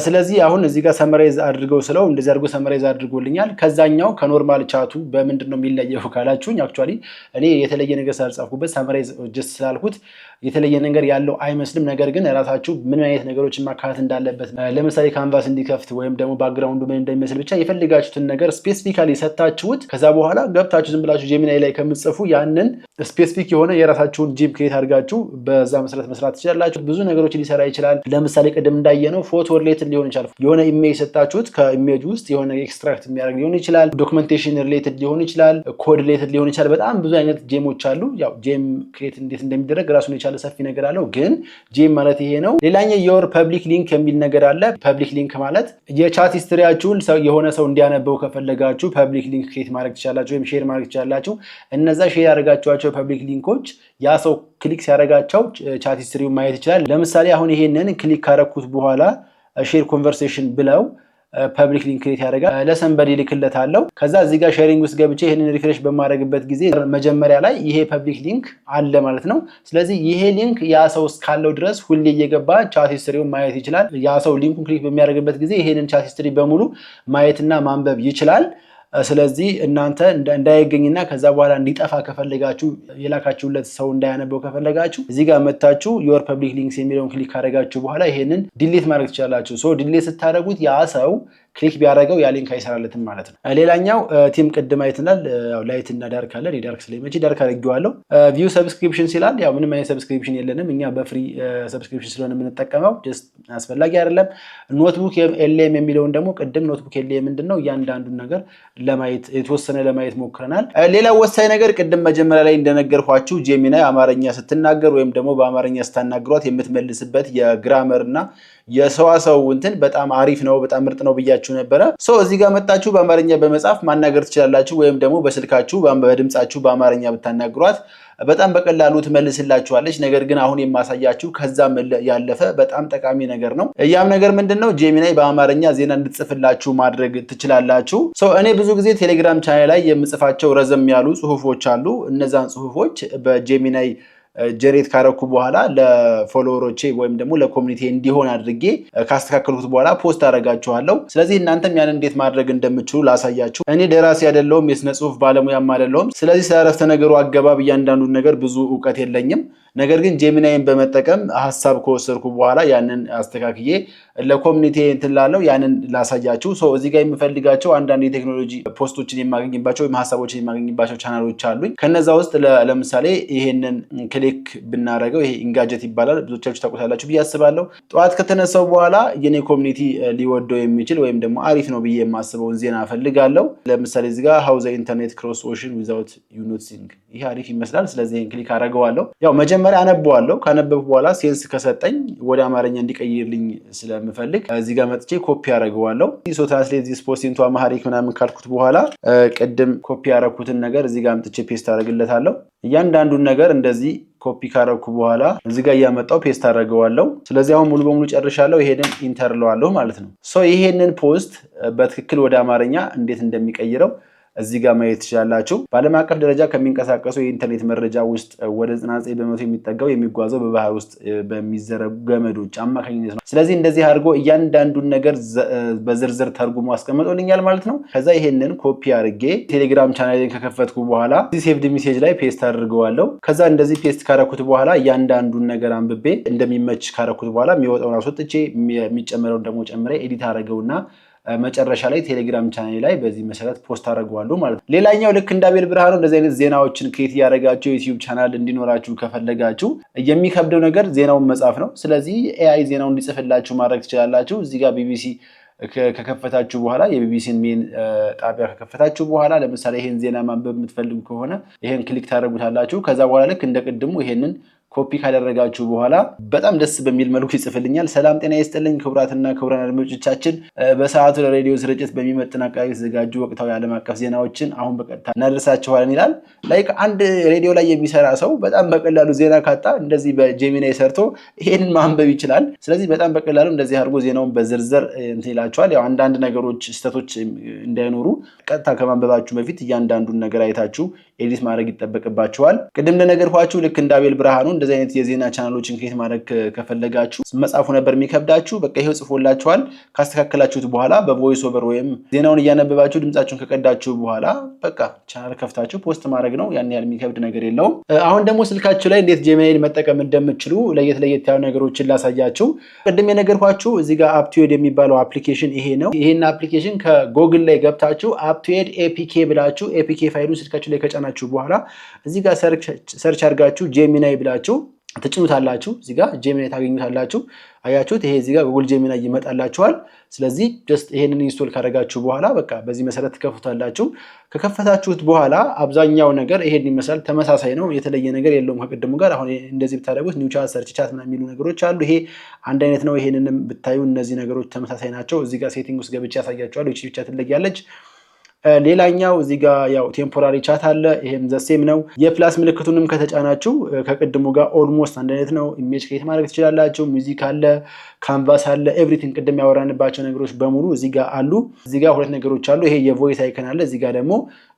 ስለዚህ አሁን እዚህ ጋር summarize አድርገው ስለው እንደዚህ አድርጎ summarize አድርጎልኛል። ከዛኛው ከ normal chat ኡ በምንድን ነው የሚለየው ካላችሁኝ፣ actually እኔ የተለየ ነገር ስላልጻፍኩበት summarize just ስላልኩት የተለየ ነገር ያለው አይመስልም። ነገር ግን ራሳችሁ ምን አይነት ነገሮችን ማካተት እንዳለበት፣ ለምሳሌ canvas እንዲከፍት ወይም ደግሞ background ኡ ምን እንደሚመስል ብቻ የፈለጋችሁትን ነገር specifically ሰታችሁት ከዛ በኋላ ገብታችሁ ዝም ብላችሁ Gemini ላይ ከምትጽፉ ያንን specific የሆነ የራሳችሁን gem create አድርጋችሁ በዛ መሰረት መስራት ትችላላችሁ። ብዙ ነገሮችን ሊሰራ ይችላል። ለምሳሌ ቅድም እንዳየነው ፎቶ related related ሊሆን ይችላል። የሆነ image ሰጣችሁት ከ image ውስጥ የሆነ extract የሚያደርግ ሊሆን ይችላል። Documentation related ሊሆን ይችላል። Code related ሊሆን ይችላል። በጣም ብዙ አይነት Gem ኦች አሉ። ያው gem create እንዴት እንደሚደረግ ራሱን የቻለ ሰፊ ነገር አለው። ግን gem ማለት ይሄ ነው። ሌላኛው your public link የሚል ነገር አለ። Public link ማለት የ chat history ያችሁን የሆነ ሰው እንዲያነበው ከፈለጋችሁ public link create ማድረግ ትችላላችሁ፣ ወይም share ማድረግ ትችላላችሁ። እነዛ share ያደረጋችኋቸው public link ኦች ያ ሰው click ሲያደርጋቸው chat history ውን ማየት ይችላል። ለምሳሌ አሁን ይሄንን click ካረኩት በኋላ share conversation ብለው public link create ያደርጋል። ለ somebody ልክለታለሁ። ከዛ እዚህ ጋር sharing ውስጥ ገብቼ ይህንን refresh በማደርግበት ጊዜ መጀመሪያ ላይ ይሄ public link አለ ማለት ነው። ስለዚህ ይሄ link ያ ሰው እስካለው ድረስ ሁሌ እየገባ chat history ውን ማየት ይችላል። ያ ሰው link ኡን click በሚያደርግበት ጊዜ ይሄንን chat history በሙሉ ማየትና ማንበብ ይችላል። ስለዚህ እናንተ እንዳይገኝና ከዛ በኋላ እንዲጠፋ ከፈለጋችሁ፣ የላካችሁለት ሰው እንዳያነበው ከፈለጋችሁ፣ እዚህ ጋር መታችሁ your public links የሚለውን click ካደረጋችሁ በኋላ ይሄንን delete ማድረግ ትችላላችሁ። So delete ስታደርጉት ያ ሰው click ቢያደርገው ያ link አይሰራለትም ማለት ነው። ሌላኛው theme ቅድም አይተናል። Light እና dark አለ። Dark ስለሚመች dark አድርጌዋለሁ። View subscriptions ይላል። ያው ምንም አይነት subscription የለንም፣ እኛ በ free subscription ስለሆነ የምንጠቀመው just አስፈላጊ አይደለም። NotebookLM የሚለውን ደግሞ ቅድም NotebookLM ምንድን ነው እያንዳንዱን ነገር ለማየት የተወሰነ ለማየት ሞክረናል። ሌላው ወሳኝ ነገር ቅድም መጀመሪያ ላይ እንደነገርኳችሁ Gemini አማርኛ ስትናገር ወይም ደግሞ በአማርኛ ስታናግሯት የምትመልስበት የ grammar እና የሰዋሰው እንትን በጣም አሪፍ ነው፣ በጣም ምርጥ ነው ብያችሁ ነበረ። So እዚህ ጋር መጣችሁ በአማርኛ በመጻፍ ማናገር ትችላላችሁ፣ ወይም ደግሞ በስልካችሁ በድምፃችሁ በአማርኛ ብታናግሯት በጣም በቀላሉ ትመልስላችኋለች። ነገር ግን አሁን የማሳያችሁ ከዛም ያለፈ በጣም ጠቃሚ ነገር ነው። ያም ነገር ምንድን ነው? Gemini በአማርኛ ዜና እንድትጽፍላችሁ ማድረግ ትችላላችሁ። So እኔ ብዙ ጊዜ ቴሌግራም ቻናል ላይ የምጽፋቸው ረዘም ያሉ ጽሁፎች አሉ። እነዛን ጽሁፎች በ Gemini generate ካረኩ በኋላ ለ follower ኦቼ ወይም ደግሞ ለ community እንዲሆን አድርጌ ካስተካከልኩት በኋላ post አደርጋችኋለሁ። ስለዚህ እናንተም ያን እንዴት ማድረግ እንደምትችሉ ላሳያችሁ። እኔ ደራሲ አይደለሁም፣ የስነ ጽሁፍ ባለሙያም አይደለሁም። ስለዚህ ስለ አረፍተ ነገሩ አገባብ እያንዳንዱን ነገር ብዙ እውቀት የለኝም። ነገር ግን Gemini ን በመጠቀም ሀሳብ ከወሰድኩ በኋላ ያንን አስተካክዬ ለ community እንትን ላለው ያንን ላሳያችሁ። So እዚህ ጋር የምፈልጋቸው አንዳንድ የቴክኖሎጂ post ኦችን የማገኝባቸው ወይም ሀሳቦችን የማገኝባቸው ቻናሎች አሉኝ። ከነዛ ውስጥ ለምሳሌ ይሄንን click ብናደርገው ይሄ Engadget ይባላል። ብዙዎቻችሁ ታውቁታላችሁ ብዬ አስባለሁ። ጠዋት ከተነሳው በኋላ የኔ community ሊወደው የሚችል ወይም ደግሞ አሪፍ ነው ብዬ የማስበውን ዜና እፈልጋለሁ። ለምሳሌ እዚህ ጋር "How the internet cross ocean without you noticing"፣ ይህ አሪፍ ይመስላል። ስለዚህ ይህን click አደርገዋለሁ። ያው መጀመሪያ አነበዋለሁ። ካነበብኩ በኋላ sense ከሰጠኝ ወደ አማርኛ እንዲቀይርልኝ ስለምፈልግ እዚህ ጋር መጥቼ ኮፒ አደርገዋለሁ። So "translate this post into Amharic" ምናምን ካልኩት በኋላ ቅድም ኮፒ ያደረኩትን ነገር እዚህ ጋር አምጥቼ paste አደርግለታለሁ። እያንዳንዱን ነገር እንደዚህ ኮፒ ካረኩ በኋላ እዚህ ጋር እያመጣው paste አደርገዋለሁ። ስለዚህ አሁን ሙሉ በሙሉ ጨርሻለሁ። ይሄንን enter እለዋለሁ ማለት ነው። So ይሄንን post በትክክል ወደ አማርኛ እንዴት እንደሚቀይረው እዚህ ጋር ማየት ትችላላችሁ። በዓለም አቀፍ ደረጃ ከሚንቀሳቀሰው የኢንተርኔት መረጃ ውስጥ ወደ 99% የሚጠጋው የሚጓዘው በባህር ውስጥ በሚዘረጉ ገመዶች አማካኝነት ነው። ስለዚህ እንደዚህ አድርጎ እያንዳንዱን ነገር በዝርዝር ተርጉሞ አስቀምጦልኛል ማለት ነው። ከዛ ይሄንን ኮፒ አድርጌ ቴሌግራም ቻናሌን ከከፈትኩ በኋላ saved message ላይ paste አድርገዋለሁ። ከዛ እንደዚህ paste ካረኩት በኋላ እያንዳንዱን ነገር አንብቤ እንደሚመች ካረኩት በኋላ የሚወጣውን አስወጥቼ የሚጨመረውን ደግሞ ጨምሬ edit አደረገውና መጨረሻ ላይ ቴሌግራም ቻናል ላይ በዚህ መሰረት post አደርገዋለሁ ማለት ነው። ሌላኛው ልክ እንደ አቤል ብርሃኑ እንደዚህ አይነት ዜናዎችን create እያደረጋችሁ ዩቲዩብ ቻናል እንዲኖራችሁ ከፈለጋችሁ የሚከብደው ነገር ዜናውን መጻፍ ነው። ስለዚህ AI ዜናውን እንዲጽፍላችሁ ማድረግ ትችላላችሁ። እዚህ ጋር ቢቢሲ ከከፈታችሁ በኋላ፣ የቢቢሲን main ጣቢያ ከከፈታችሁ በኋላ፣ ለምሳሌ ይሄን ዜና ማንበብ የምትፈልጉ ከሆነ ይሄን click ታደርጉታላችሁ። ከዛ በኋላ ልክ እንደ ቅድሙ ይሄንን ኮፒ ካደረጋችሁ በኋላ በጣም ደስ በሚል መልኩ ይጽፍልኛል። ሰላም ጤና ይስጥልኝ ክቡራትና ክቡራን አድማጮቻችን፣ በሰዓቱ ለሬዲዮ ስርጭት በሚመጥን አቀራረብ የተዘጋጁ ወቅታዊ ዓለም አቀፍ ዜናዎችን አሁን በቀጥታ እናደርሳችኋለን ይላል። Like አንድ ሬዲዮ ላይ የሚሰራ ሰው በጣም በቀላሉ ዜና ካጣ እንደዚህ በ Gemini ሰርቶ ይሄንን ማንበብ ይችላል። ስለዚህ በጣም በቀላሉ እንደዚህ አድርጎ ዜናውን በዝርዝር እንትን ይላችኋል። ያው አንዳንድ ነገሮች ስህተቶች እንዳይኖሩ ቀጥታ ከማንበባችሁ በፊት እያንዳንዱን ነገር አይታችሁ edit ማድረግ ይጠበቅባችኋል። ቅድም እንደነገርኳችሁ ልክ እንደ አቤል ብርሃኑ እንደዚህ አይነት የዜና ቻናሎችን create ማድረግ ከፈለጋችሁ መጻፉ ነበር የሚከብዳችሁ። በቃ ይሄው ጽፎላችኋል። ካስተካከላችሁት በኋላ በ voice over ወይም ዜናውን እያነበባችሁ ድምጻችሁን ከቀዳችሁ በኋላ በቃ ቻናል ከፍታችሁ post ማድረግ ነው። ያን ያህል የሚከብድ ነገር የለውም። አሁን ደግሞ ስልካችሁ ላይ እንዴት Gemini ን መጠቀም እንደምትችሉ ለየት ለየት ያሉ ነገሮችን ላሳያችሁ። ቅድም የነገርኳችሁ እዚህ ጋር Aptoide የሚባለው application ይሄ ነው። ይሄን application ከ ጎግል ላይ ገብታችሁ Aptoide APK ብላችሁ APK ፋይሉን ስልካችሁ ላይ ከጫናችሁ በኋላ እዚህ ጋር search አድርጋችሁ Gemini ብላችሁ ትጭኑታላችሁ። እዚህ ጋር Gemini ታገኙታላችሁ። አያችሁት? ይሄ እዚህ ጋር Google Gemini ይመጣላችኋል። ስለዚህ just ይሄንን install ካደረጋችሁ በኋላ በቃ በዚህ መሰረት ትከፍቱታላችሁ። ከከፈታችሁት በኋላ አብዛኛው ነገር ይሄን ይመስላል። ተመሳሳይ ነው፣ የተለየ ነገር የለውም ከቅድሙ ጋር። አሁን እንደዚህ ብታደርጉት new chat፣ search chat ምናምን የሚሉ ነገሮች አሉ። ይሄ አንድ አይነት ነው። ይሄንንም ብታዩ እነዚህ ነገሮች ተመሳሳይ ናቸው። እዚህ ጋር setting ውስጥ ገብቼ ያሳያችኋለሁ። ይቺ ብቻ ትለያለች። ሌላኛው እዚህ ጋር ያው temporary chat አለ። ይሄም the same ነው። የ plus ምልክቱንም ከተጫናችሁ ከቅድሙ ጋር almost አንድ አይነት ነው። Image create ማድረግ ትችላላችሁ። Music አለ፣ canvas አለ፣ everything ቅድም ያወራንባቸው ነገሮች በሙሉ እዚህ ጋር አሉ። እዚህ ጋር ሁለት ነገሮች አሉ። ይሄ የ voice icon አለ፣ እዚህ ጋር ደግሞ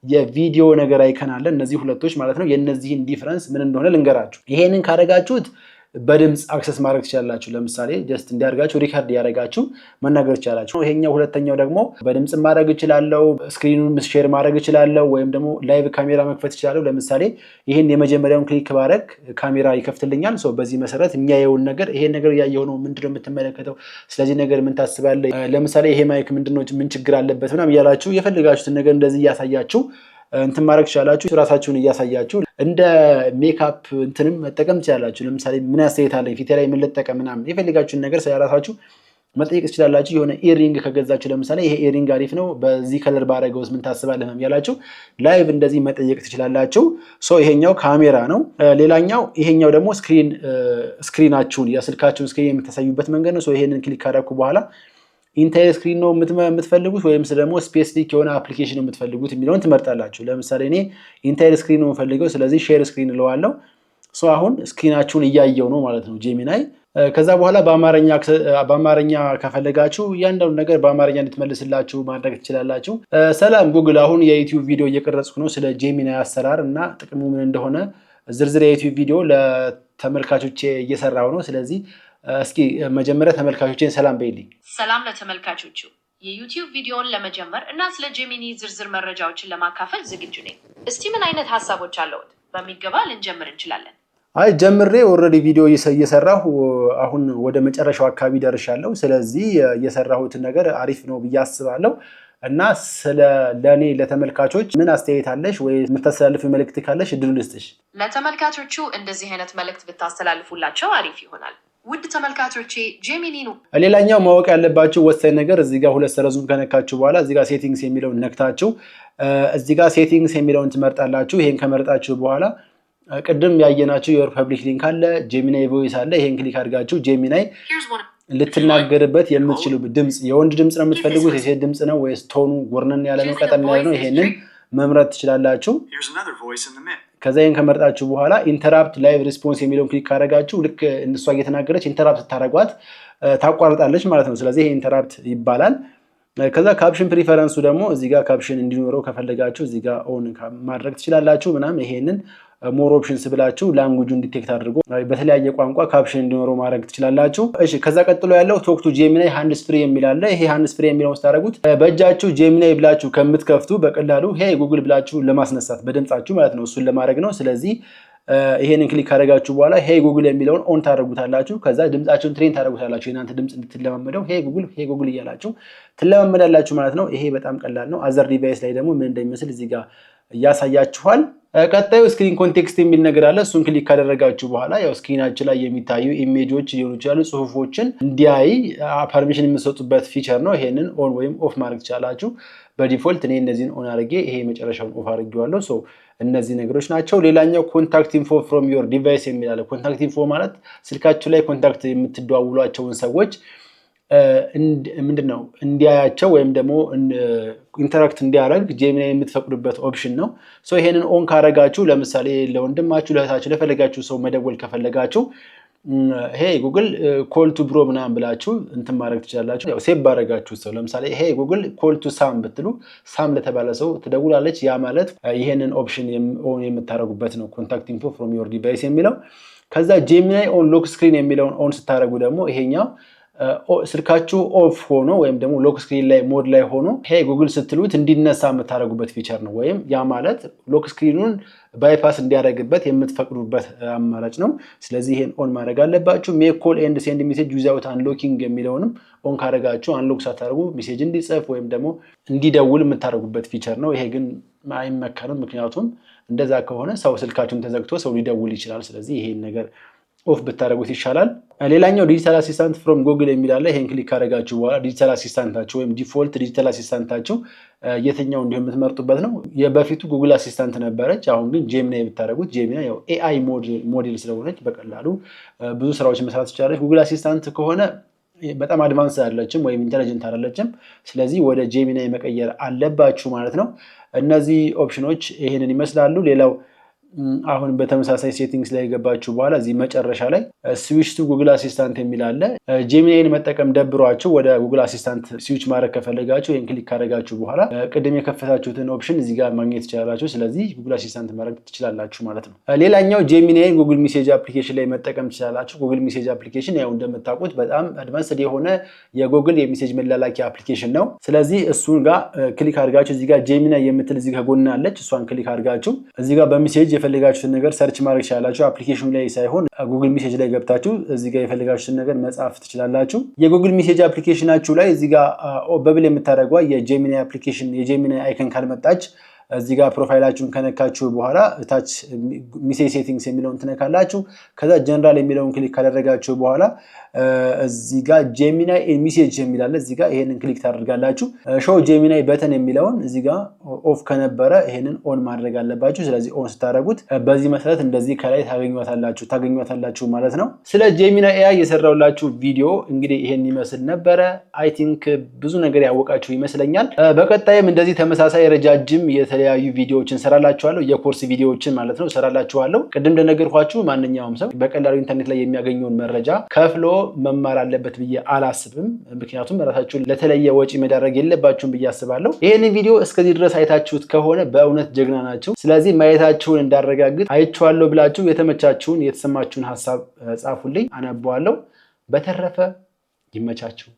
የቪዲዮ ነገር icon አለ። እነዚህ ሁለቶች ማለት ነው። የእነዚህን difference ምን እንደሆነ ልንገራችሁ። ይሄንን ካደረጋችሁት በድምፅ access ማድረግ ትችላላችሁ። ለምሳሌ just እንዲያደርጋችሁ record እያደረጋችሁ መናገር ትችላላችሁ። ይሄኛው ሁለተኛው ደግሞ በድምፅ ማድረግ እችላለሁ፣ screen ኑን share ማድረግ እችላለሁ፣ ወይም ደግሞ live ካሜራ መክፈት እችላለሁ። ለምሳሌ ይህን የመጀመሪያውን click ባረግ ካሜራ ይከፍትልኛል። So በዚህ መሰረት የሚያየውን ነገር፣ ይሄን ነገር እያየሁ ነው፣ ምንድነው የምትመለከተው፣ ስለዚህ ነገር ምን ታስባለህ? ለምሳሌ ይሄ mic ምንድነው፣ ምን ችግር አለበት ምናምን እያላችሁ የፈለጋችሁትን ነገር እንደዚህ እያሳያችሁ እንትን ማድረግ ትችላላችሁ። ራሳችሁን እያሳያችሁ እንደ ሜካፕ እንትንም መጠቀም ትችላላችሁ። ለምሳሌ ምን አስተያየት አለኝ፣ ፊቴ ላይ ምን ልጠቀም ምናምን የፈለጋችሁን ነገር ስለራሳችሁ መጠየቅ ትችላላችሁ። የሆነ earring ከገዛችሁ ለምሳሌ ይሄ earring አሪፍ ነው፣ በዚህ color ባረገውስ ምን ታስባለህ ያላችሁ live እንደዚህ መጠየቅ ትችላላችሁ። So ይሄኛው ካሜራ ነው። ሌላኛው ይሄኛው ደግሞ screen ኣችሁን፣ የስልካችሁን screen የምታሳዩበት መንገድ ነው። So ይሄንን click ካደረኩ በኋላ entire screen ነው የምትፈልጉት ወይም ደግሞ specific የሆነ application ነው የምትፈልጉት የሚለውን ትመርጣላችሁ። ለምሳሌ እኔ entire screen ነው የምፈልገው፣ ስለዚህ share screen እለዋለሁ። So አሁን screen ኣችሁን እያየው ነው ማለት ነው Gemini። ከዛ በኋላ በአማርኛ ከፈለጋችሁ እያንዳንዱ ነገር በአማርኛ እንድትመልስላችሁ ማድረግ ትችላላችሁ። ሰላም ጉግል፣ አሁን የ YouTube ቪዲዮ እየቀረጽኩ ነው፣ ስለ Gemini አሰራር እና ጥቅሙ ምን እንደሆነ ዝርዝር የ YouTube ቪዲዮ ለተመልካቾቼ እየሰራሁ ነው። ስለዚህ እስኪ መጀመሪያ ተመልካቾቼን ሰላም በይልኝ። ሰላም ለተመልካቾቹ። የ YouTube ቪዲዮን ለመጀመር እና ስለ Gemini ዝርዝር መረጃዎችን ለማካፈል ዝግጁ ነኝ። እስቲ ምን አይነት ሀሳቦች አለዎት? በሚገባ ልንጀምር እንችላለን። አይ፣ ጀምሬ already ቪዲዮ እየሰራሁ አሁን ወደ መጨረሻው አካባቢ ደርሻለሁ። ስለዚህ የሰራሁትን ነገር አሪፍ ነው ብዬ አስባለሁ። እና ስለ ለእኔ ለተመልካቾች ምን አስተያየት አለሽ ወይ የምታስተላልፊው መልእክት ካለሽ እድሉ ልስጥሽ። ለተመልካቾቹ እንደዚህ አይነት መልእክት ብታስተላልፉላቸው አሪፍ ይሆናል። ውድ ተመልካቾቼ፣ Gemini ነው። ሌላኛው ማወቅ ያለባችሁ ወሳኝ ነገር እዚህ ጋር ሁለት ሰረዙን ከነካችሁ በኋላ እዚህ ጋር settings የሚለውን ነክታችሁ እዚህ ጋር settings የሚለውን ትመርጣላችሁ። ይሄን ከመረጣችሁ በኋላ ቅድም ያየናችሁ your public link አለ፣ Gemini voice አለ። ይሄን click አድርጋችሁ Gemini ልትናገርበት የምትችሉ ድምፅ፣ የወንድ ድምፅ ነው የምትፈልጉት፣ የሴት ድምፅ ነው ወይስ tone ኑ ጎርነን ያለ ነው፣ ቀጠን ያለ ነው? ይሄንን መምረጥ ትችላላችሁ። ከዛ ይህን ከመረጣችሁ በኋላ interrupt live response የሚለውን click ካደረጋችሁ ልክ እሷ እየተናገረች interrupt ስታደርጓት ታቋርጣለች ማለት ነው። ስለዚህ ይሄ interrupt ይባላል። ከዛ caption preference ኡ ደግሞ እዚህ ጋር caption እንዲኖረው ከፈለጋችሁ እዚህ ጋር on ማድረግ ትችላላችሁ ምናምን። ይሄንን more options ብላችሁ language ኡን detect አድርጎ በተለያየ ቋንቋ caption እንዲኖረው ማድረግ ትችላላችሁ። እሺ፣ ከዛ ቀጥሎ ያለው talk to Gemini hands free የሚል አለ። ይሄ hands free የሚለውን ስታደርጉት በእጃችሁ Gemini ብላችሁ ከምትከፍቱ በቀላሉ hey Google ብላችሁ ለማስነሳት በድምጻችሁ ማለት ነው፣ እሱን ለማድረግ ነው። ስለዚህ ይሄንን click ካደረጋችሁ በኋላ hey Google የሚለውን on ታደርጉታላችሁ። ከዛ ድምጻችሁን train ታደርጉታላችሁ። የናንተ ድምፅ እንድትለማመደው hey Google፣ hey Google እያላችሁ ትለማመዳላችሁ ማለት ነው። ይሄ በጣም ቀላል ነው። Other device ላይ ደግሞ ምን እንደሚመስል እዚህ ጋር ያሳያችኋል። ቀጣዩ screen context የሚል ነገር አለ። እሱን click ካደረጋችሁ በኋላ ያው screen ኣችን ላይ የሚታዩ image ኦች ሊሆኑ ይችላሉ፣ ጽሁፎችን እንዲያይ permission የምትሰጡበት feature ነው። ይሄንን on ወይም off ማድረግ ትችላላችሁ። በ default እኔ እነዚህን on አድርጌ ይሄ የመጨረሻውን off አድርጌዋለሁ። So እነዚህ ነገሮች ናቸው። ሌላኛው contact info from your device የሚል አለ። Contact info ማለት ስልካችሁ ላይ contact የምትደዋውሏቸውን ሰዎች ምንድን ነው እንዲያያቸው ወይም ደግሞ interact እንዲያደርግ Gemini የምትፈቅዱበት option ነው። So ይሄንን on ካረጋችሁ ለምሳሌ ለወንድማችሁ፣ ለእህታችሁ፣ ለፈለጋችሁ ሰው መደወል ከፈለጋችሁ hey Google, call to bro ምናምን ብላችሁ እንትን ማድረግ ትችላላችሁ። ያው save ባረጋችሁ ሰው ለምሳሌ hey Google, call to Sam ብትሉ ሳም ለተባለ ሰው ትደውላለች። ያ ማለት ይሄንን option on የምታደርጉበት ነው፣ contact info from your device የሚለው። ከዛ Gemini on lock screen የሚለውን on ስታደርጉ ደግሞ ይሄኛው ስልካችሁ off ሆኖ ወይም ደግሞ lock screen ላይ mode ላይ ሆኖ hey Google ስትሉት እንዲነሳ የምታደርጉበት feature ነው። ወይም ያ ማለት lock screen ኑን bypass እንዲያደርግበት የምትፈቅዱበት አማራጭ ነው። ስለዚህ ይሄን on ማድረግ አለባችሁ። Make call and send message without unlocking የሚለውንም on ካደረጋችሁ unlock ሳታደርጉ message እንዲጽፍ ወይም ደግሞ እንዲደውል የምታደርጉበት feature ነው። ይሄ ግን አይመከርም። ምክንያቱም እንደዛ ከሆነ ሰው ስልካችሁን ተዘግቶ ሰው ሊደውል ይችላል። ስለዚህ ይሄን ነገር off ብታደርጉት ይሻላል። ሌላኛው digital assistant from Google የሚል አለ። ይሄን click ካደረጋችሁ በኋላ digital assistant ኣችሁ ወይም default digital assistant ኣችሁ የትኛው እንዲሆን የምትመርጡበት ነው። የበፊቱ Google Assistant ነበረች። አሁን ግን Gemini ብታደርጉት፣ Gemini ያው AI model ስለሆነች በቀላሉ ብዙ ስራዎች መስራት ትችላለች። Google Assistant ከሆነ በጣም advanced አይደለችም ወይም intelligent አይደለችም። ስለዚህ ወደ Gemini መቀየር አለባችሁ ማለት ነው። እነዚህ option ኦች ይህንን ይመስላሉ። ሌላው አሁን በተመሳሳይ settings ላይ የገባችሁ በኋላ እዚህ መጨረሻ ላይ switch to Google Assistant የሚል አለ። Gemini ን መጠቀም ደብሯችሁ ወደ Google Assistant switch ማድረግ ከፈለጋችሁ ይህን click ካደረጋችሁ በኋላ ቅድም የከፈታችሁትን option እዚህ ጋር ማግኘት ትችላላችሁ። ስለዚህ Google Assistant ማድረግ ትችላላችሁ ማለት ነው። ሌላኛው Gemini ን Google Message application ላይ መጠቀም ትችላላችሁ። Google Message application ያው እንደምታውቁት በጣም advanced የሆነ የ Google የ message መላላኪያ application ነው። ስለዚህ እሱን ጋር click አድርጋችሁ እዚህ ጋር Gemini የምትል እዚህ ከጎን አለች። እሷን click አድርጋችሁ እዚህ ጋር በ message የፈለጋችሁትን ነገር search ማድረግ ትችላላችሁ። Application ኑ ላይ ሳይሆን Google Message ላይ ገብታችሁ እዚህ ጋር የፈለጋችሁትን ነገር መጻፍ ትችላላችሁ። የ Google Message application ኣችሁ ላይ እዚህ ጋር bubble የምታደርገዋ የ Gemini application የ Gemini icon ካልመጣች እዚህ ጋር profile ኣችሁን ከነካችሁ በኋላ እታች message settings የሚለውን ትነካላችሁ። ከዛ ጀነራል የሚለውን click ካደረጋችሁ በኋላ እዚህ ጋር Gemini message የሚል አለ። እዚህ ጋር ይሄንን click ታደርጋላችሁ። Show Gemini button የሚለውን እዚህ ጋር off ከነበረ ይሄንን on ማድረግ አለባችሁ። ስለዚህ on ስታደርጉት በዚህ መሰረት እንደዚህ ከላይ ታገኟታላችሁ ማለት ነው። ስለ Gemini AI የሰራሁላችሁ ቪዲዮ እንግዲህ ይሄን ይመስል ነበረ። I think ብዙ ነገር ያወቃችሁ ይመስለኛል። በቀጣይም እንደዚህ ተመሳሳይ ረጃጅም የተለያዩ ቪዲዮዎችን ሰራላችኋለሁ። የኮርስ ቪዲዮዎችን ማለት ነው ሰራላችኋለሁ። ቅድም እንደነገርኳችሁ ማንኛውም ሰው በቀላሉ ኢንተርኔት ላይ የሚያገኘውን መረጃ ከፍሎ መማር አለበት ብዬ አላስብም። ምክንያቱም ራሳችሁን ለተለየ ወጪ መዳረግ የለባችሁም ብዬ አስባለሁ። ይህንን ቪዲዮ እስከዚህ ድረስ አይታችሁት ከሆነ በእውነት ጀግና ናችሁ። ስለዚህ ማየታችሁን እንዳረጋግጥ አይቼዋለሁ ብላችሁ የተመቻችሁን የተሰማችሁን ሀሳብ ጻፉልኝ፣ አነበዋለሁ። በተረፈ ይመቻችሁ።